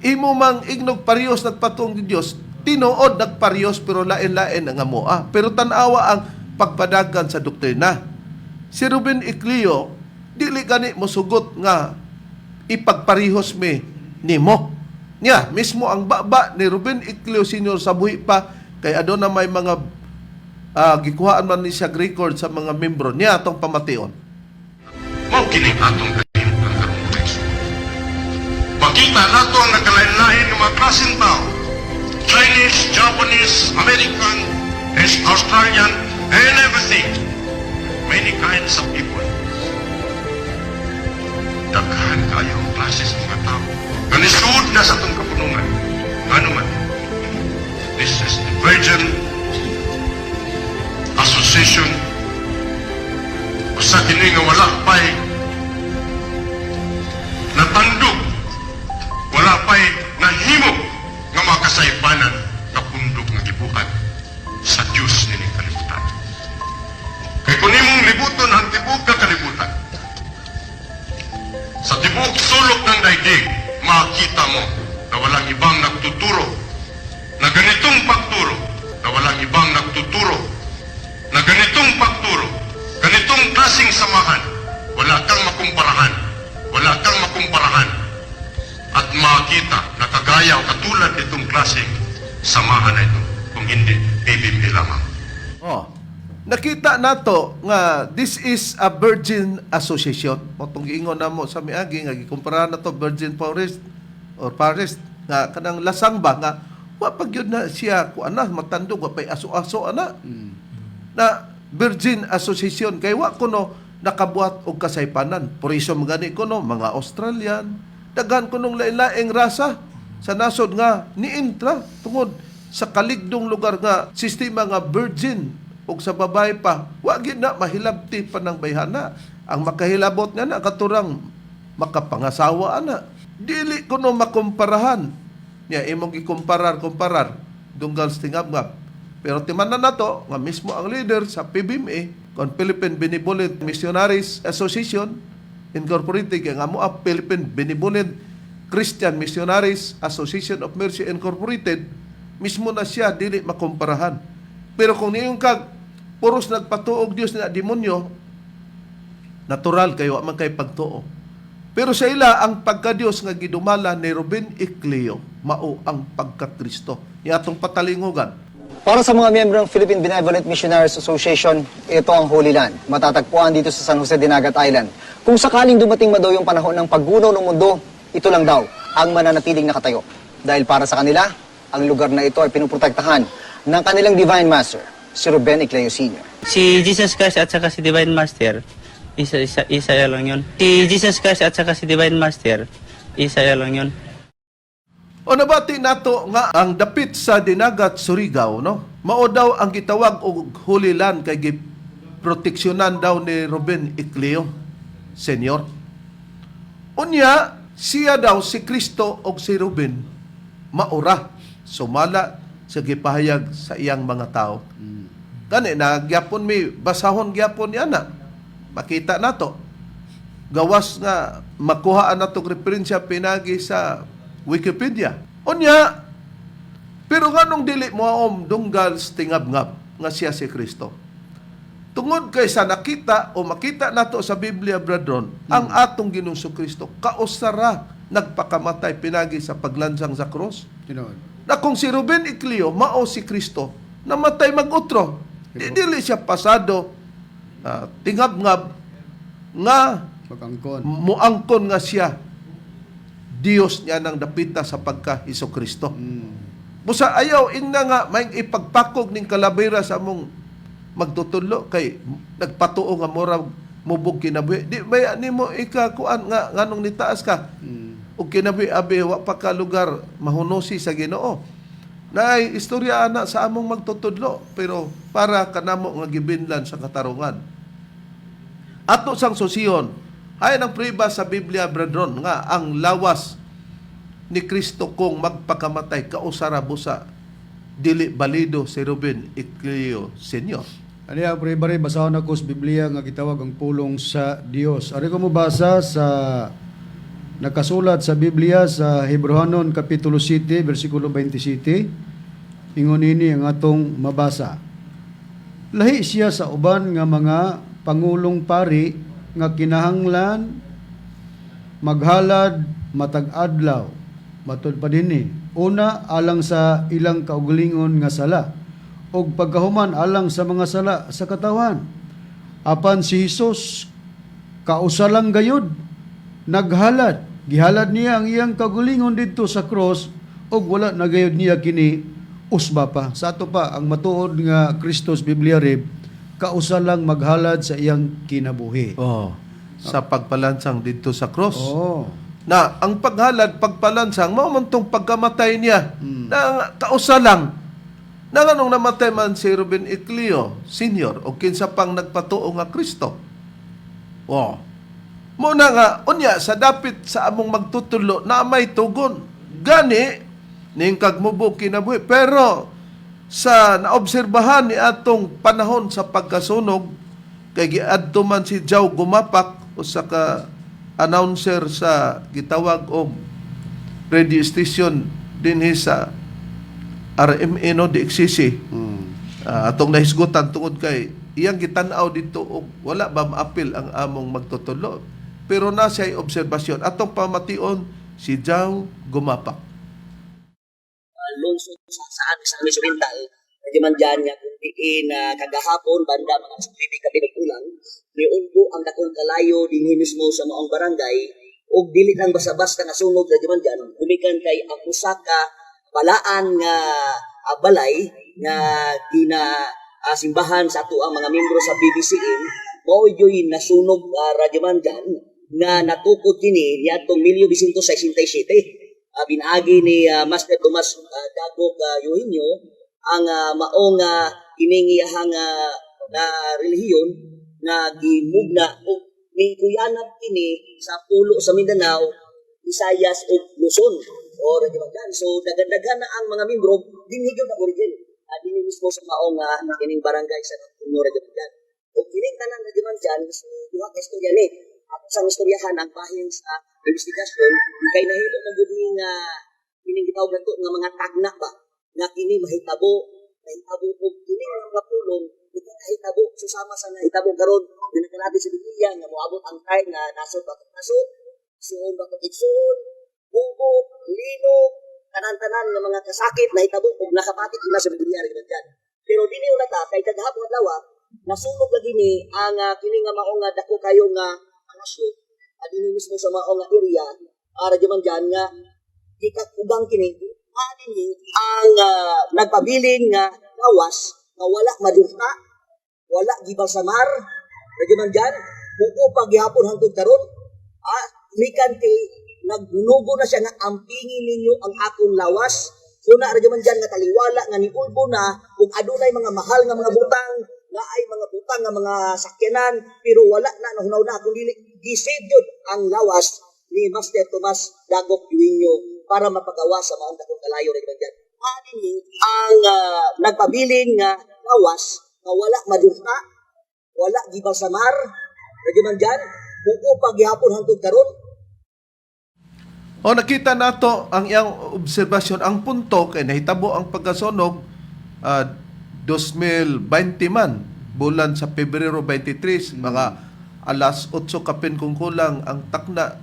Imo mang ignog parehas nagpatuong di Dios, tinuod nagparehas pero lain-lain ang amoa. Pero tan-awa ang pagpadagan sa doktrina. Si Ruben Ecleo, dili gani mosugot nga ipagparehos mi nimo. Niya, mismo ang baba ni Ruben Ecleo Sr. sa buhi pa, kay aduna may mga gikuhaan man ni siya record sa mga membro niya atong pamation. Mao kini atong kahimutan karong teksto. Makita nato ang nagkalain-lain ng mga klaseng tao. Chinese, Japanese, American, Australian, and everything. Many kinds of people. Daghan kayo ang klase sa mga tao. Nga nisuod na sa atong kapunungan. Ngano man, this is the Virgin Association. Usa kini nga wala pa'y natandog, wala pa'y nahimo nga mga kasaypanan nga pundok nga gibuhat sa Dios nining kalibutan. Kay kung imong libuton ang tibuok nga kalibutan, sa tibuok sulok ng daigdig, makita mo na walang ibang nagtuturo na ganitong pagturo, na walang ibang nagtuturo na ganitong pagturo, ganitong klaseng samahan, wala kang makumparahan, wala kang makumparahan at makita na kagaya o katulad nitong klaseng samahan na ito, kung hindi PBMA lamang. Oh. Nakita nato nga this is a virgin association. Motong giingon namo sa miagi nga gikumpara nato Virgin Forest or Forest nga kanang lasang ba nga wa pa gyud na siya kuan na matandog, wa pay aso-aso ana. Na Virgin Association kay wa kuno nakabuhat og kasaypanan. Por iso magani kuno mga Australian, daghan kunong lain-laing rasa sa nasod nga niintra tungod sa kaligdong lugar nga sistema nga virgin, ug sa babae pa wa gyud na mahilabti pa ng bayhana. Ang makahilabot nga na katurang makapangasawa ana, dili kuno makumparahan niya imong gikumparar kumparar dunggal sa tingabngab. Pero timanan nato nga mismo ang leader sa PBMA kon Philippine Benevolent Missionaries Association Incorporated, kay nga mo ang Philippine Benevolent Christian Missionaries Association of Mercy Incorporated, mismo na siya dili makumparahan. Pero kung niyong kag puros nagpatuog Dios na demonyo, natural kayo man kay pagtuo. Pero sa ila ang pagka-Dios nga gidumala ni Ruben Ecleo mao ang pagka-Kristo. Ni atong patalingugan. Para sa mga miyembro ng Philippine Benevolent Missionaries Association, ito ang Holy Land. Matatagpuan dito sa San Jose Dinagat Island. Kung sakaling dumating ma daw yung panahon ng paggunaw ng mundo, ito lang daw ang mananatiling nakatayo. Dahil para sa kanila, ang lugar na ito ay pinuprotektahan ng kanilang Divine Master, si Ruben Ecleo Sr. Si Jesus Christ at saka si Divine Master, isa lang yun. Si Jesus Christ at saka si Divine Master, isa lang yun. O nabati nato nga ang dapit sa Dinagat Surigao, no? Mao daw ang gitawag og Holy Land kay giproteksyonan daw ni Ruben Ecleo Senior. Unya siya daw si Kristo og si Ruben maura sumala sa gipahayag sa iyang mga tao. Gani na gyapon mi basahon gyapon niya na makita nato gawas nga makuhaan natong referensya pinagi sa Wikipedia. Unya, pero nganong dili mo aom dunggal tingabngab nga siya si Kristo? Tungod kay sa nakita o makita nato sa Biblia, brethren, ang atong Ginoong Kristo kausara Nagpakamatay pinagi sa paglansang sa krus. Tinuod. Na kung si Ruben Ecleo mao si Kristo, namatay mag-utro. Di dili siya pasado tingab-ngab nga Magangkon. muangkon nga siya Dios niya nang dapita sa pagka Hesus Kristo. Busa ayaw ingna nga may ipagpakog ning kalabera sa among magtutudlo kay nagpatuo nga mura mubog kinabuhi. Di ba nimo ikakuan nga nganong nitaas ka? Og kinabuhi abi wa pa ka lugar mahunosi sa Ginoo. Naay istorya ana sa among magtutudlo pero para kanamo nga gibinlan sa katarungan. Ato sang susiyon, ay ang priba sa Biblia, brethren, nga ang lawas ni Kristo kung magpakamatay kausara busa dili balido si Ruben Ecleo Senior. Ano yan, pre, bare, basahon ako sa Biblia nga gitawag ang pulong sa Dios. Ari ko mo basa sa nakasulat sa Biblia sa Hebreohanon Kapitulo 7, versikulo 27. Ingon ini ang atong mabasa. Lahi siya sa uban nga mga pangulong pari nga kinahanglan maghalad matag adlaw matud pa dinhi una alang sa ilang kaugalingon nga sala ug pagkahuman alang sa mga sala sa katawan. Apan si Hesus kausa lang gayud naghalad, gihalad niya ang iyang kaugalingon didto sa cross ug wala na gayud niya kini usba pa. Sa ato pa ang matuod nga Kristos Biblia rib kausa lang maghalad sa iyang kinabuhi. Oh, sa pagpalansang didto sa cross. Oh. Na ang paghalad, pagpalansang, mao man tong pagkamatay niya. Na kausa lang. Na nganong namatay man si Ruben Ecleo Senior o kinsa pang nagpatuo nga Kristo. Oh. Muna nga, unya, sa dapit sa among magtutulo na may tugon. Gani, ning kagmubog kinabuhi. Pero, sa naobserbahan ni atong panahon sa pagkasunog, kay giadto man si Jow Gumapak usa ka announcer sa gitawag og radio station dinhi sa RMA no DXCC. Atong nahisgutan tungod kay iyang gitan-aw dito og wala ba maapil ang among magtutulo. Pero na siya'y obserbasyon. Atong pamation si Jow Gumapak. Lungsod sa amin sa Misamis Oriental na man dyan nga kung diin na kagahapon banda mga sublibi kami nagkulang niulbo ang dakong kalayo dinhi mismo sa maong barangay ug dili lang basta-basta nga sunog na man dyan gumikan kay ang usa ka balaan nga balay nga gina simbahan sa ato ang mga miyembro sa BBCM mao gyud nasunog radyo man dyan nga natukod kini niadtong 1967 binaagi ni Master Tomas Dagok Eugenio ang maong kining iyahang na relihiyon na gimugna og nikuyanap kini sa pulo sa Mindanao, Visayas ug Luzon o Radimagan. So daghan-daghan na ang mga membro dinhi gyud ang origin. Dinhi mismo sa maong kining barangay sa Antonio Radimagan. Ug kining tanan Radimagan si duha ka istorya ni. Ako sa istoryahan ang bahin sa investigasyon kay nahimo man gud ni nga kining gitawag nato nga mga tagna ba nga kini mahitabo mahitabo og kini nga mga pulong nahitabo susama sa nahitabo karon nga nakalabit sa Biblia nga moabot ang time nga nasod ba nasod suon ba igsuon bubok linog tanan-tanan nga mga kasakit nahitabo ug nakapatik ina sa Biblia rin dyan. Pero dili una ta kay kagahapon adlaw nasunog lagi ni ang kini nga mao nga dako kayo nga palasyo at dinhi mismo sa mao nga area ara di man dyan nga gikakugang kini dinhi ang nagpabilin nga lawas nga wala madurta, wala gibalsamar di man dyan buko pa gihapon hangtod karon mikan kay nagnugo na siya nga ampingin ninyo ang akong lawas. Kuna ra man dyan nga taliwala nga niulbo na ug adunay mga mahal nga mga butang nga ay mga butang nga mga sakyanan pero wala na nahunaw na kung dili gisave jud ang lawas ni Master Tomas Dagok Eugenio para mapagawa sa maong dakong kalayo ra dyan. Dinhi ang nagpabilin nga lawas nga wala madurta, wala gibalsamar ra man dyan buko pa gihapon hangtod karon. O nakita nato ang iyang obserbasyon, ang punto kay nahitabo ang pagkasunog 2020 man, bulan sa Pebrero 23, mga alas 8 kapin kung kulang ang takna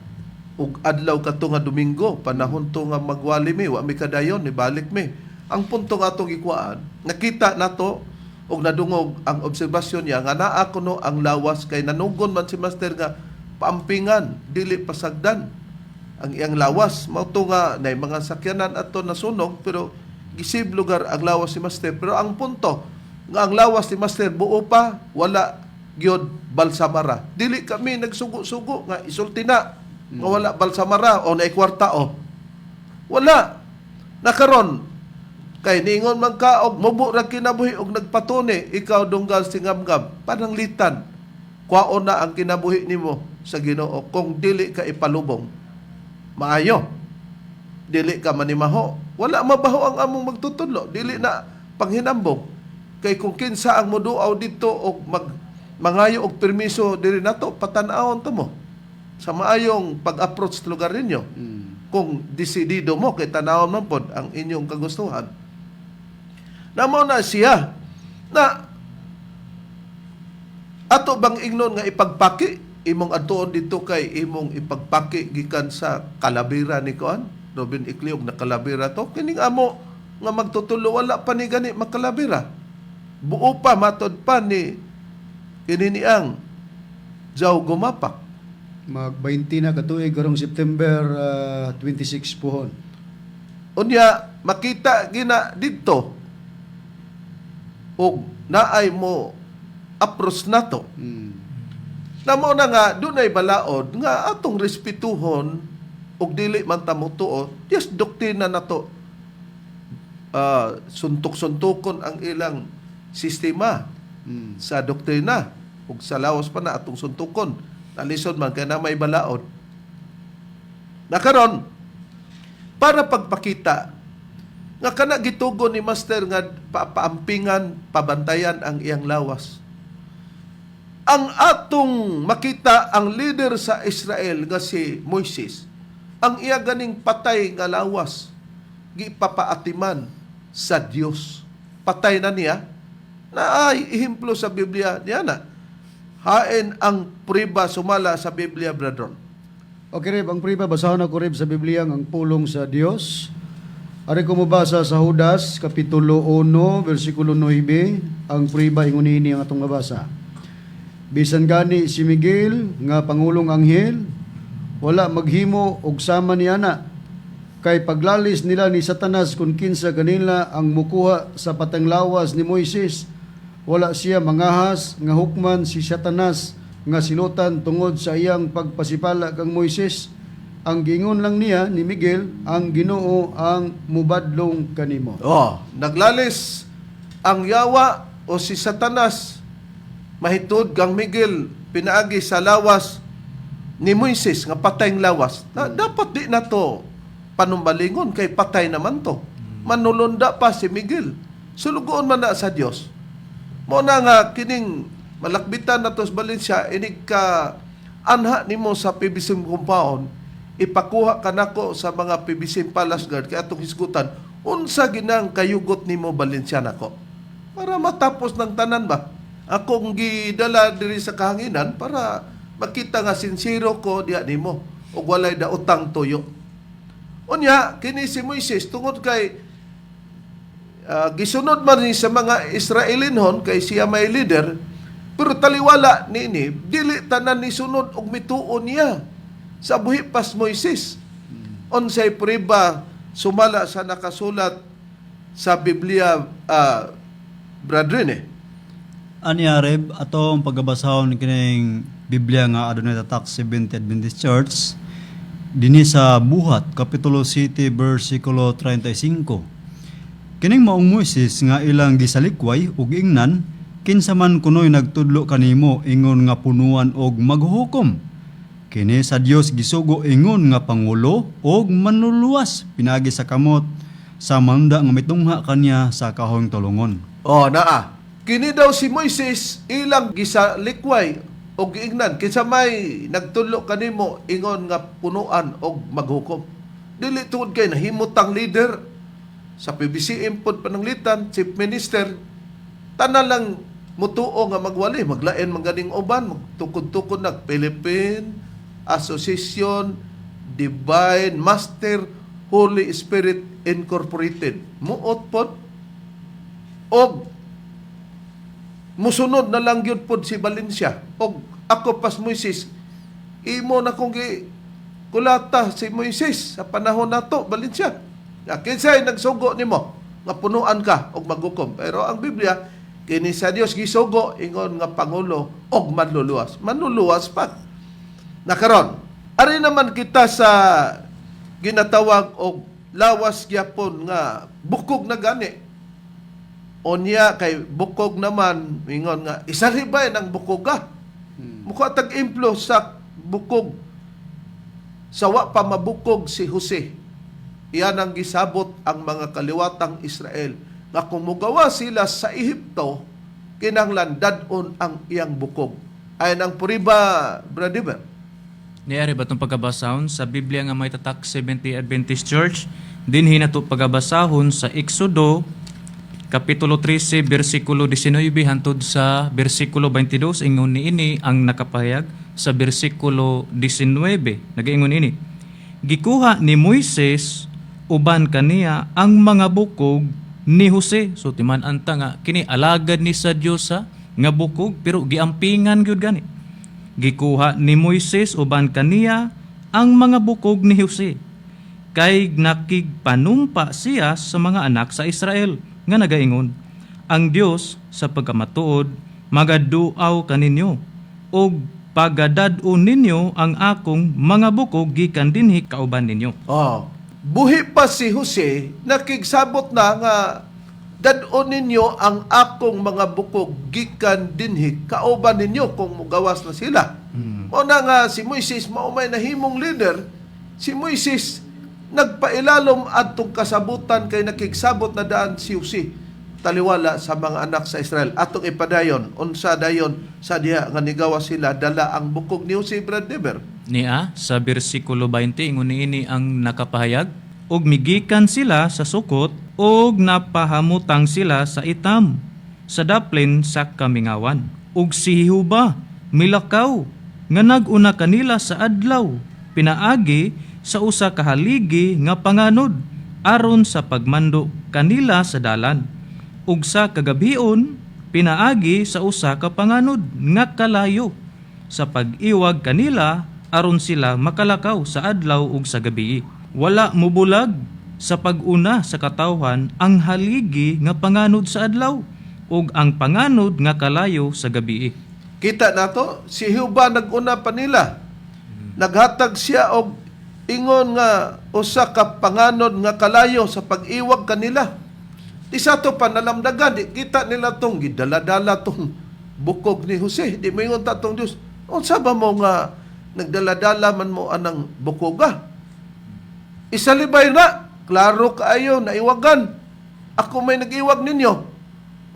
Ug adlaw kato nga Domingo, panahon to nga magwali mi, wa mi kadayon, nibalik mi. Ang punto nga atong gikuhaan, nakita nato og nadungog ang obserbasyon niya nga naa kuno ang lawas kay nanugon man si Master nga paampingan, dili pasagdan ang iyang lawas. Mao to nga nay mga sakyanan ato nasunog, pero gisib lugar ang lawas ni Master. Pero ang punto nga ang lawas ni Master buo pa, wala gyud balsamara. Dili kami nagsugo-sugo nga isulti na nga wala balsamara o naay kwarta o wala. Nakaron kay niingon man ka og mubo ra kinabuhi og nagpatuni ikaw, dunggal singamgam, pananglitan kwaon na ang kinabuhi nimo sa Ginoo kung dili ka ipalubong maayo, dili ka manimaho. Wala mabaho ang among magtutudlo, dili na panghinambong kay kung kinsa ang moduaw dito og mag mangayo og permiso diri nato, patan-awon ta mo sa maayong pag-approach sa lugar ninyo kung desidido mo, kay tanawon man pod ang inyong kagustuhan na mao na siya na ato bang ingnon nga ipagpaki imong adtuon dito kay imong ipagpaki gikan sa kalabira ni kuan Robin Icliog na kalabira to kining amo nga magtutulo, wala pa ni gani makalabira, buo pa matod pa ni kini niang Jaw Gumapak. Mag 20 na katuig karong September 26 puhon. Unya makita gina didto og naay mo approach nato na mao na nga dunay balaod nga atong respetuhon ug dili man ta motuo, yes, doktrina nato, suntok-suntokon ang ilang sistema sa doktrina ug sa lawas pa na atong suntukon, nalisod man kay na may balaod na karon para pagpakita nga kana gitugon ni Master nga paampingan, pabantayan ang iyang lawas. Ang atong makita, ang leader sa Israel nga si Moises, ang iya ganing patay nga lawas gipapaatiman sa Dios. Patay na niya na ay ehemplo sa Biblia niya na hain ang priba sumala sa Biblia, brethren? Okay, Reb, ang priba, basahon ako, Reb, sa Biblia ang pulong sa Dios. Ari ko mobasa sa Judas, Kapitulo 1, versikulo 9, ang priba ingon ini ang atong mabasa. Bisan gani si Miguel nga pangulong anghel, wala maghimo og sama niana, kay paglalis nila ni Satanas kung kinsa kanila ang mukuha sa patanglawas ni Moises, wala siya mangahas nga hukman si Satanas nga silutan tungod sa iyang pagpasipala kang Moises. Ang giingon lang niya ni Miguel, "Ang Ginoo ang mubadlong kanimo." Oh, naglalis ang yawa o si Satanas mahitud kang Miguel pinaagi sa lawas ni Moises nga patayng lawas. Na, dapat di na to panumbalingon kay patay naman to. Manulunda pa si Miguel. Sulugoon man na sa Dios. Mao na nga kining malakbitan na to sa Valencia, inig ka anha nimo sa PBC compound, ipakuha kanako sa mga PBC Palace Guard kay atong hisgutan unsa ginang kayugot nimo Valencia nako para matapos ng tanan ba. Akong gidala diri sa kahanginan para makita nga sinsero ko diha nimo ug walay daotang tuyo. Unya kini si Moises, tungod kay gisunod man ni sa mga Israelinhon kay siya may leader, pero taliwala niini dili tanan ni sunod og mituo niya sa buhi pas Moises. Unsay priba sumala sa nakasulat sa Biblia, brethren eh? Ani Reb, atong pagabasahon kining Biblia nga adunay tatak Seventh Adventist Church dinhi sa Buhat kapitulo 7 bersikulo 35. Kining maong Moises nga ilang gisalikway ug ingnan, kinsa man kunoy nagtudlo kanimo ingon nga punuan og maghuhukom? Kini sa Dios gisugo ingon nga pangulo og manluluwas pinagi sa kamot sa manda nga mitungha kaniya sa kahoyng tulongon. Oh, naa. Kini daw si Moises ilang gisalikway og giingnan kinsa may nagtudlo kanimo ingon nga punuan og maghukom? Dili tungod kay nahimutang leader sa PBCM pod pananglitan, chief minister, tanan lang mutuo nga magwali, maglain man ganing uban, magtukod-tukod nag Philippine Association Divine Master Holy Spirit Incorporated. Muot pod og musunod na lang gyud pod si Valencia. Og ako pas Moises, imo na kong gi kulata si Moises sa panahon nato, Valencia. Ya, kinsay nagsugo nimo nga punuan ka og maghukom? Pero ang Biblia, kini sa Dios gisugo ingon nga pangulo og manluluwas. Manluluwas pa. Nakaron, ari naman kita sa ginatawag og lawas gyapon nga bukog na gani. Unya kay bukog naman, ingon nga isalibay ng bukoga. Mukha tag-implo sa bukog. Sa wa pa mabukog si Jose, iyan ang gisabot ang mga kaliwatang Israel nga kung mugawa sila sa Ehipto, kinahanglan dad-on ang iyang bukog. Ayon ang puriba, Brother. Niari ba itong pagkabasahon sa Biblia nga may tatak Seventh-day Adventist Church? Dinhi na to pagabasahon sa Exodo Kapitulo 13, versikulo 19 hantod sa versikulo 22. Ingon niini ang nakapahayag sa versikulo 19. Nagaingon ini: Gikuha ni Moises uban kaniya ang mga bukog ni Jose. So timan anta nga kini alagad ni sa Dios sa nga bukog, pero giampingan gyud gani. Gikuha ni Moises uban kaniya ang mga bukog ni Jose kay nakigpanumpa siya sa mga anak sa Israel nga nagaingon, "Ang Dios sa pagkamatuod magaduaw kaninyo ug pagadad-on ninyo ang akong mga bukog gikan dinhi kauban ninyo." Oh. Buhi pa si Jose, nakigsabot na nga dad-on ninyo ang akong mga bukog gikan dinhi kauban ninyo kung mugawas na sila. O na nga si Moises mao may nahimong leader, si Moises nagpailalom adtong kasabutan kay nakigsabot na daan si Jose taliwala sa mga anak sa Israel. Atong ipadayon, unsa dayon sa diha nga nigawas sila dala ang bukog ni Jose, Brad Dever? Niya sa bersikulo 20, ingon niini ang nakapahayag: Ug migikan sila sa Sukot ug napahamutang sila sa Itam sa daplin sa kamingawan. Ug si Jehova milakaw nga nag-una kanila sa adlaw pinaagi sa usa ka haligi nga panganod aron sa pagmando kanila sa dalan, ug sa kagabhion pinaagi sa usa ka panganod nga kalayo sa pag-iwag kanila aron sila makalakaw sa adlaw ug sa gabi. Wala mubulag sa pag-una sa katawhan ang haligi nga panganod sa adlaw ug ang panganod nga kalayo sa gabi. Kita nato, si Jehova nag-una pa nila. Naghatag siya og ingon nga usa ka panganod nga kalayo sa pag-iwag kanila. Di sa to panalamdagan, di kita nila tong gidala-dala tong bukog ni Jose. Di moingon ta tong Dios, unsa ba mo nga nagdala-dala man mo anang bukoga? Isalibay na, klaro kaayo, naiwagan. Ako may nag-iwag ninyo.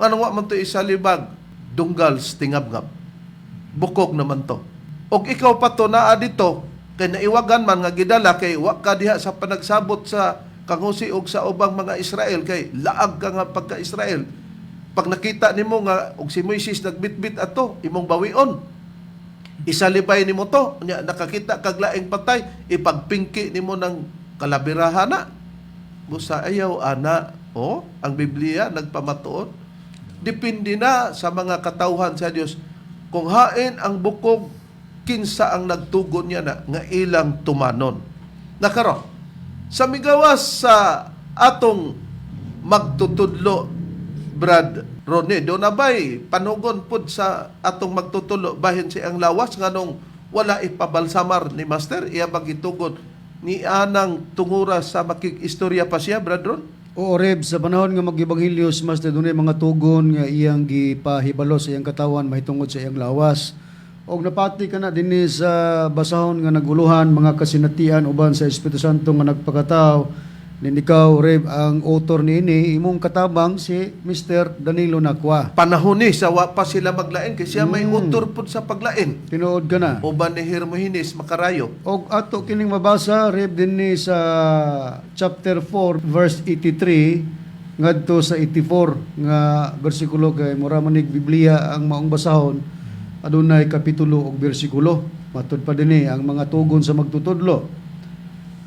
Ano wa man to isalibag? Dunggal tingabngab. Bukog naman to. Og ikaw pa to naa dito, kay naiwagan man nga gidala kay wa ka diha sa panagsabot sa kang Jose og sa ubang mga Israel kay laag ka nga pagka-Israel. Pag nakita nimo nga og si Moises nagbitbit ato, imong bawion. Isalibay nimo to, nya nakakita kag laing patay, ipagpingki nimo ng kalabirahan na. Busa ayaw ana, oh, ang Biblia nagpamatuod. Depende na sa mga katawhan sa Dios kung hain ang bukog, kinsa ang nagtugon niya na nga ilang tumanon. Nakaron, sa migawas sa atong magtutudlo, Brad Rone, do na ba'y panugon pud sa atong magtutulo bahin si ang lawas nganong wala ipabalsamar ni Master, iya magitugon ni anang tungura sa makig-istorya pa siya, Brad Ron? Oo, Reb, sa panahon nga mag-ebanghelyo si Master, dunay mga tugon nga iyang gipahibalo sa iyang katawan mahitungod sa iyang lawas. Og napati ka na dinhi sa basahon nga naguluhan mga kasinatian uban sa Espiritu Santo nga nagpakatao. Nin ikaw, Reb, ang author niini, imong katabang si Mr. Danilo Nakwa. Panahon ni sa wa pa sila maglain kay siya may author pud sa paglain. Tinuod ka na. Uban ni Hermogenes Makarayo. Og ato kining mabasa, Reb, dinhi sa chapter 4 verse 83 ngadto sa 84 nga bersikulo kay mura man nig Biblia ang maong basahon, adunay kapitulo ug bersikulo. Matud pa dinhi ang mga tugon sa magtutudlo.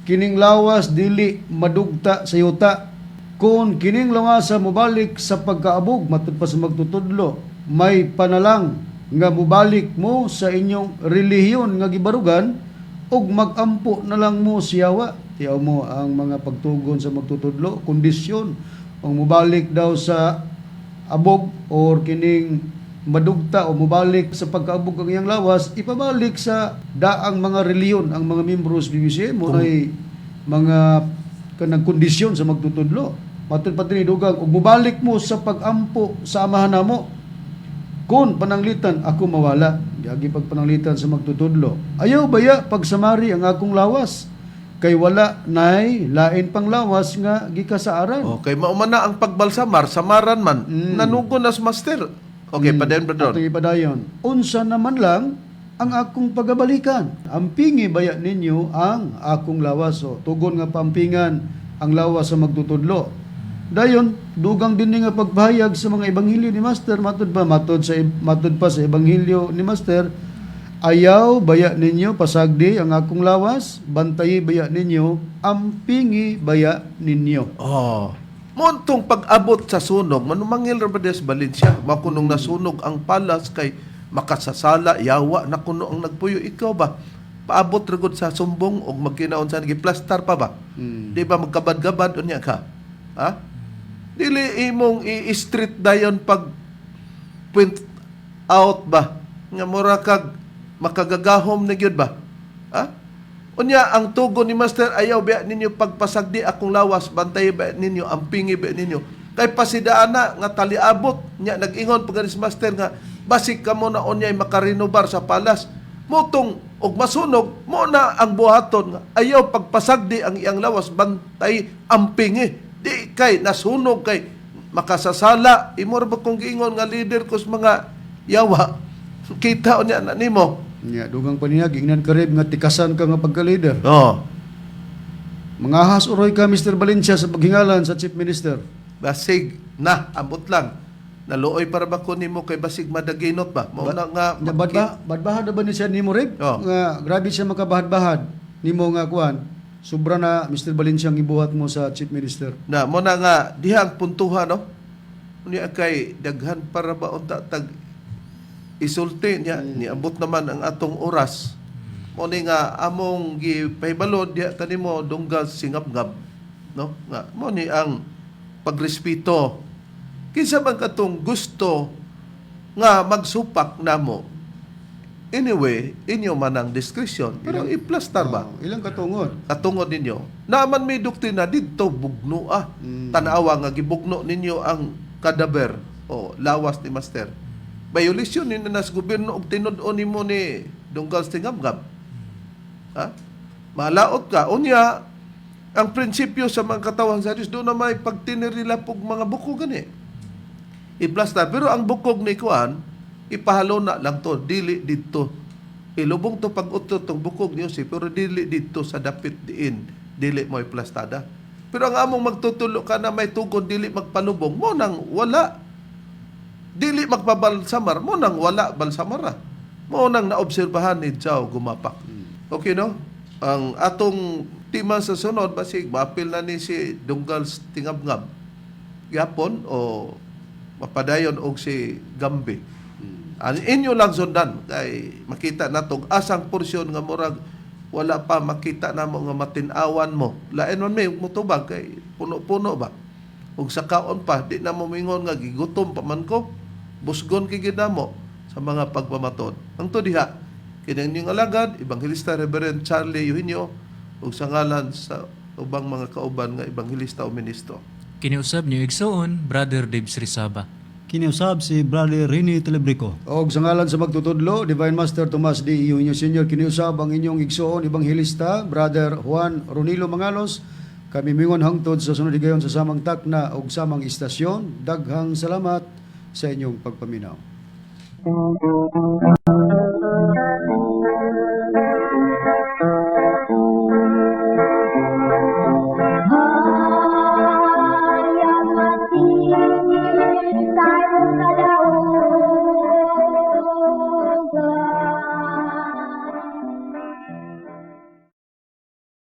Kining lawas dili madugta sa yuta. Kung kining lawasa mobalik sa pagkaabog, matud pa sa magtutudlo, may panalang nga mobalik mo sa inyong relihiyon nga gibarugan ug magampo na lang mo siyawa. Tiyaw mo ang mga pagtugon sa magtutudlo, kondisyon ang mobalik daw sa abog or kining madugta o mobalik sa pagkaabog ang iyang lawas, ipabalik sa daang mga reliyon ang mga membros BBCM mo ay mga kanang kondisyon sa magtutudlo. Matud pa dinhi dugang ug mobalik mo sa pagampo sa amahan namo. Kung pananglitan ako mawala, giagi pagpananglitan sa magtutudlo. Ayaw baya pagsamari ang akong lawas kay wala nay lain pang lawas nga gikasaaran. Okay, mauma na ang pagbalsamar, samaran man. Nanugo nas master. Okay, padayon, brother. Atong ipadayon. Unsa naman lang ang akong pagabalikan. Ampingi baya ninyo ang akong lawas. O, tugon nga pampingan ang lawas sa magtutudlo. Dayon, dugang din nga pagpahayag sa mga ebanghelyo ni Master, matud pa matud sa matud pa sa ebanghelyo ni Master, ayaw baya ninyo pasagdi ang akong lawas, bantayi baya ninyo, ampingi baya ninyo. Oh. Montong pag-abot sa sunog, manumangil ra ba des Valencia? Makunong nasunog ang palas kay makasasala, yawa na kuno ang nagpuyo. Ikaw ba? Paabot ra gud sa sumbong og magkinaon sa giplastar pa ba? Di ba magkabad-gabad unya ka? Ha? Dili imong i-street dayon pag point out ba nga mura kag makagagahom na gyud ba? Ha? Unya ang tugon ni Master, ayaw ba ninyo pagpasagdi akong lawas, bantay ba ninyo, ampingi ba ninyo. Kay pasidaan na nga taliabot nya nag-ingon pag si Master nga basig kamo na unyay makarenobar sa palas. Motong og masunog mo na ang buhaton nga ayaw pagpasagdi ang iyang lawas, bantay ampingi. Di kay nasunog kay makasasala. Imo ra ba kung giingon nga leader ko sa mga yawa? Kita unya na nimo. Nya dugang pa niya gingnan karib nga tikasan ka nga pagka-leader. Oh. Mangahas uroy ka Mr. Valencia sa paghingalan sa Chief Minister. Basig na ambot lang. Naluoy para ba ko nimo kay basig madaginot ba? Mao na nga Nya badba badbahad na ba ni siya nimo Rib? Oh. Nga grabe siya makabahad-bahad nimo nga kuan. Sobra na Mr. Valencia ang gibuhat mo sa Chief Minister. Na mo na nga diha ang puntuhan, no. Unya kay daghan para ba unta tag isulti niya, niabot naman ang atong oras. Mo ni nga among gipahibalo diha kanimo dunggal singabngab, no? Nga mo ni ang pagrespeto. Kinsa man katong gusto nga magsupak namo. Anyway, inyo man ang discretion, pero iplastar ba? Oh, ilang katungod? Katungod ninyo. Naaman may doktrina didto bugno ah. Tanawa nga gibugno ninyo ang kadaber o lawas ni master. Violation ni nas gobyerno og tinud-on nimo ni Dunggal Stingabgab. Ha? Malaot ka. Unya, ang prinsipyo sa mga katawan sa Diyos, doon na may pagtinir nila pog mga buko gani. Iplastar. Pero ang bukog ni Kuan, ipahalo na lang to, dili didto. Ilubong to pag uto tong bukog ni Jose, pero dili didto sa dapit diin, dili mo iplastada. Pero ang among magtutulo ka na may tugon, dili magpalubong, mo nang wala. Dili magpabalsamar, mo nang wala balsamara. Mo nang naobserbahan ni Jao Gumapak. Okay, no? Ang atong tema sa sunod, basig, maapil na ni si Dunggal Tingabngab. Gapon o mapadayon og si Gambi. Ang inyo lang sundan kay makita natong asang porsyon nga murag wala pa makita namo nga matin-awan mo. Lain man may mutubag kay puno-puno ba. Ug sa kaon pa di na mo mingon nga gigutom pa man ko. Busgon kay gid namo sa mga pagpamatod. Ang to diha kini inyong alagad Ebanghelista Reverend Charlie Eugenio ug sa ngalan sa ubang mga kauban nga ebanghelista o ministro. Kiniusab niyo igsoon, Brother Dave Rizaba. Kiniusab si Brother Rini Telebrico. Og sa ngalan sa magtutudlo, Divine Master Tomas D. Eugenio Sr. Kiniusab ang inyong igsoon ebanghelista, Brother Juan Ronilo Mangalos. Kami mingon hangtod sa sunod higayon sa samang takna og samang istasyon. Daghang salamat sa inyong pagpaminaw.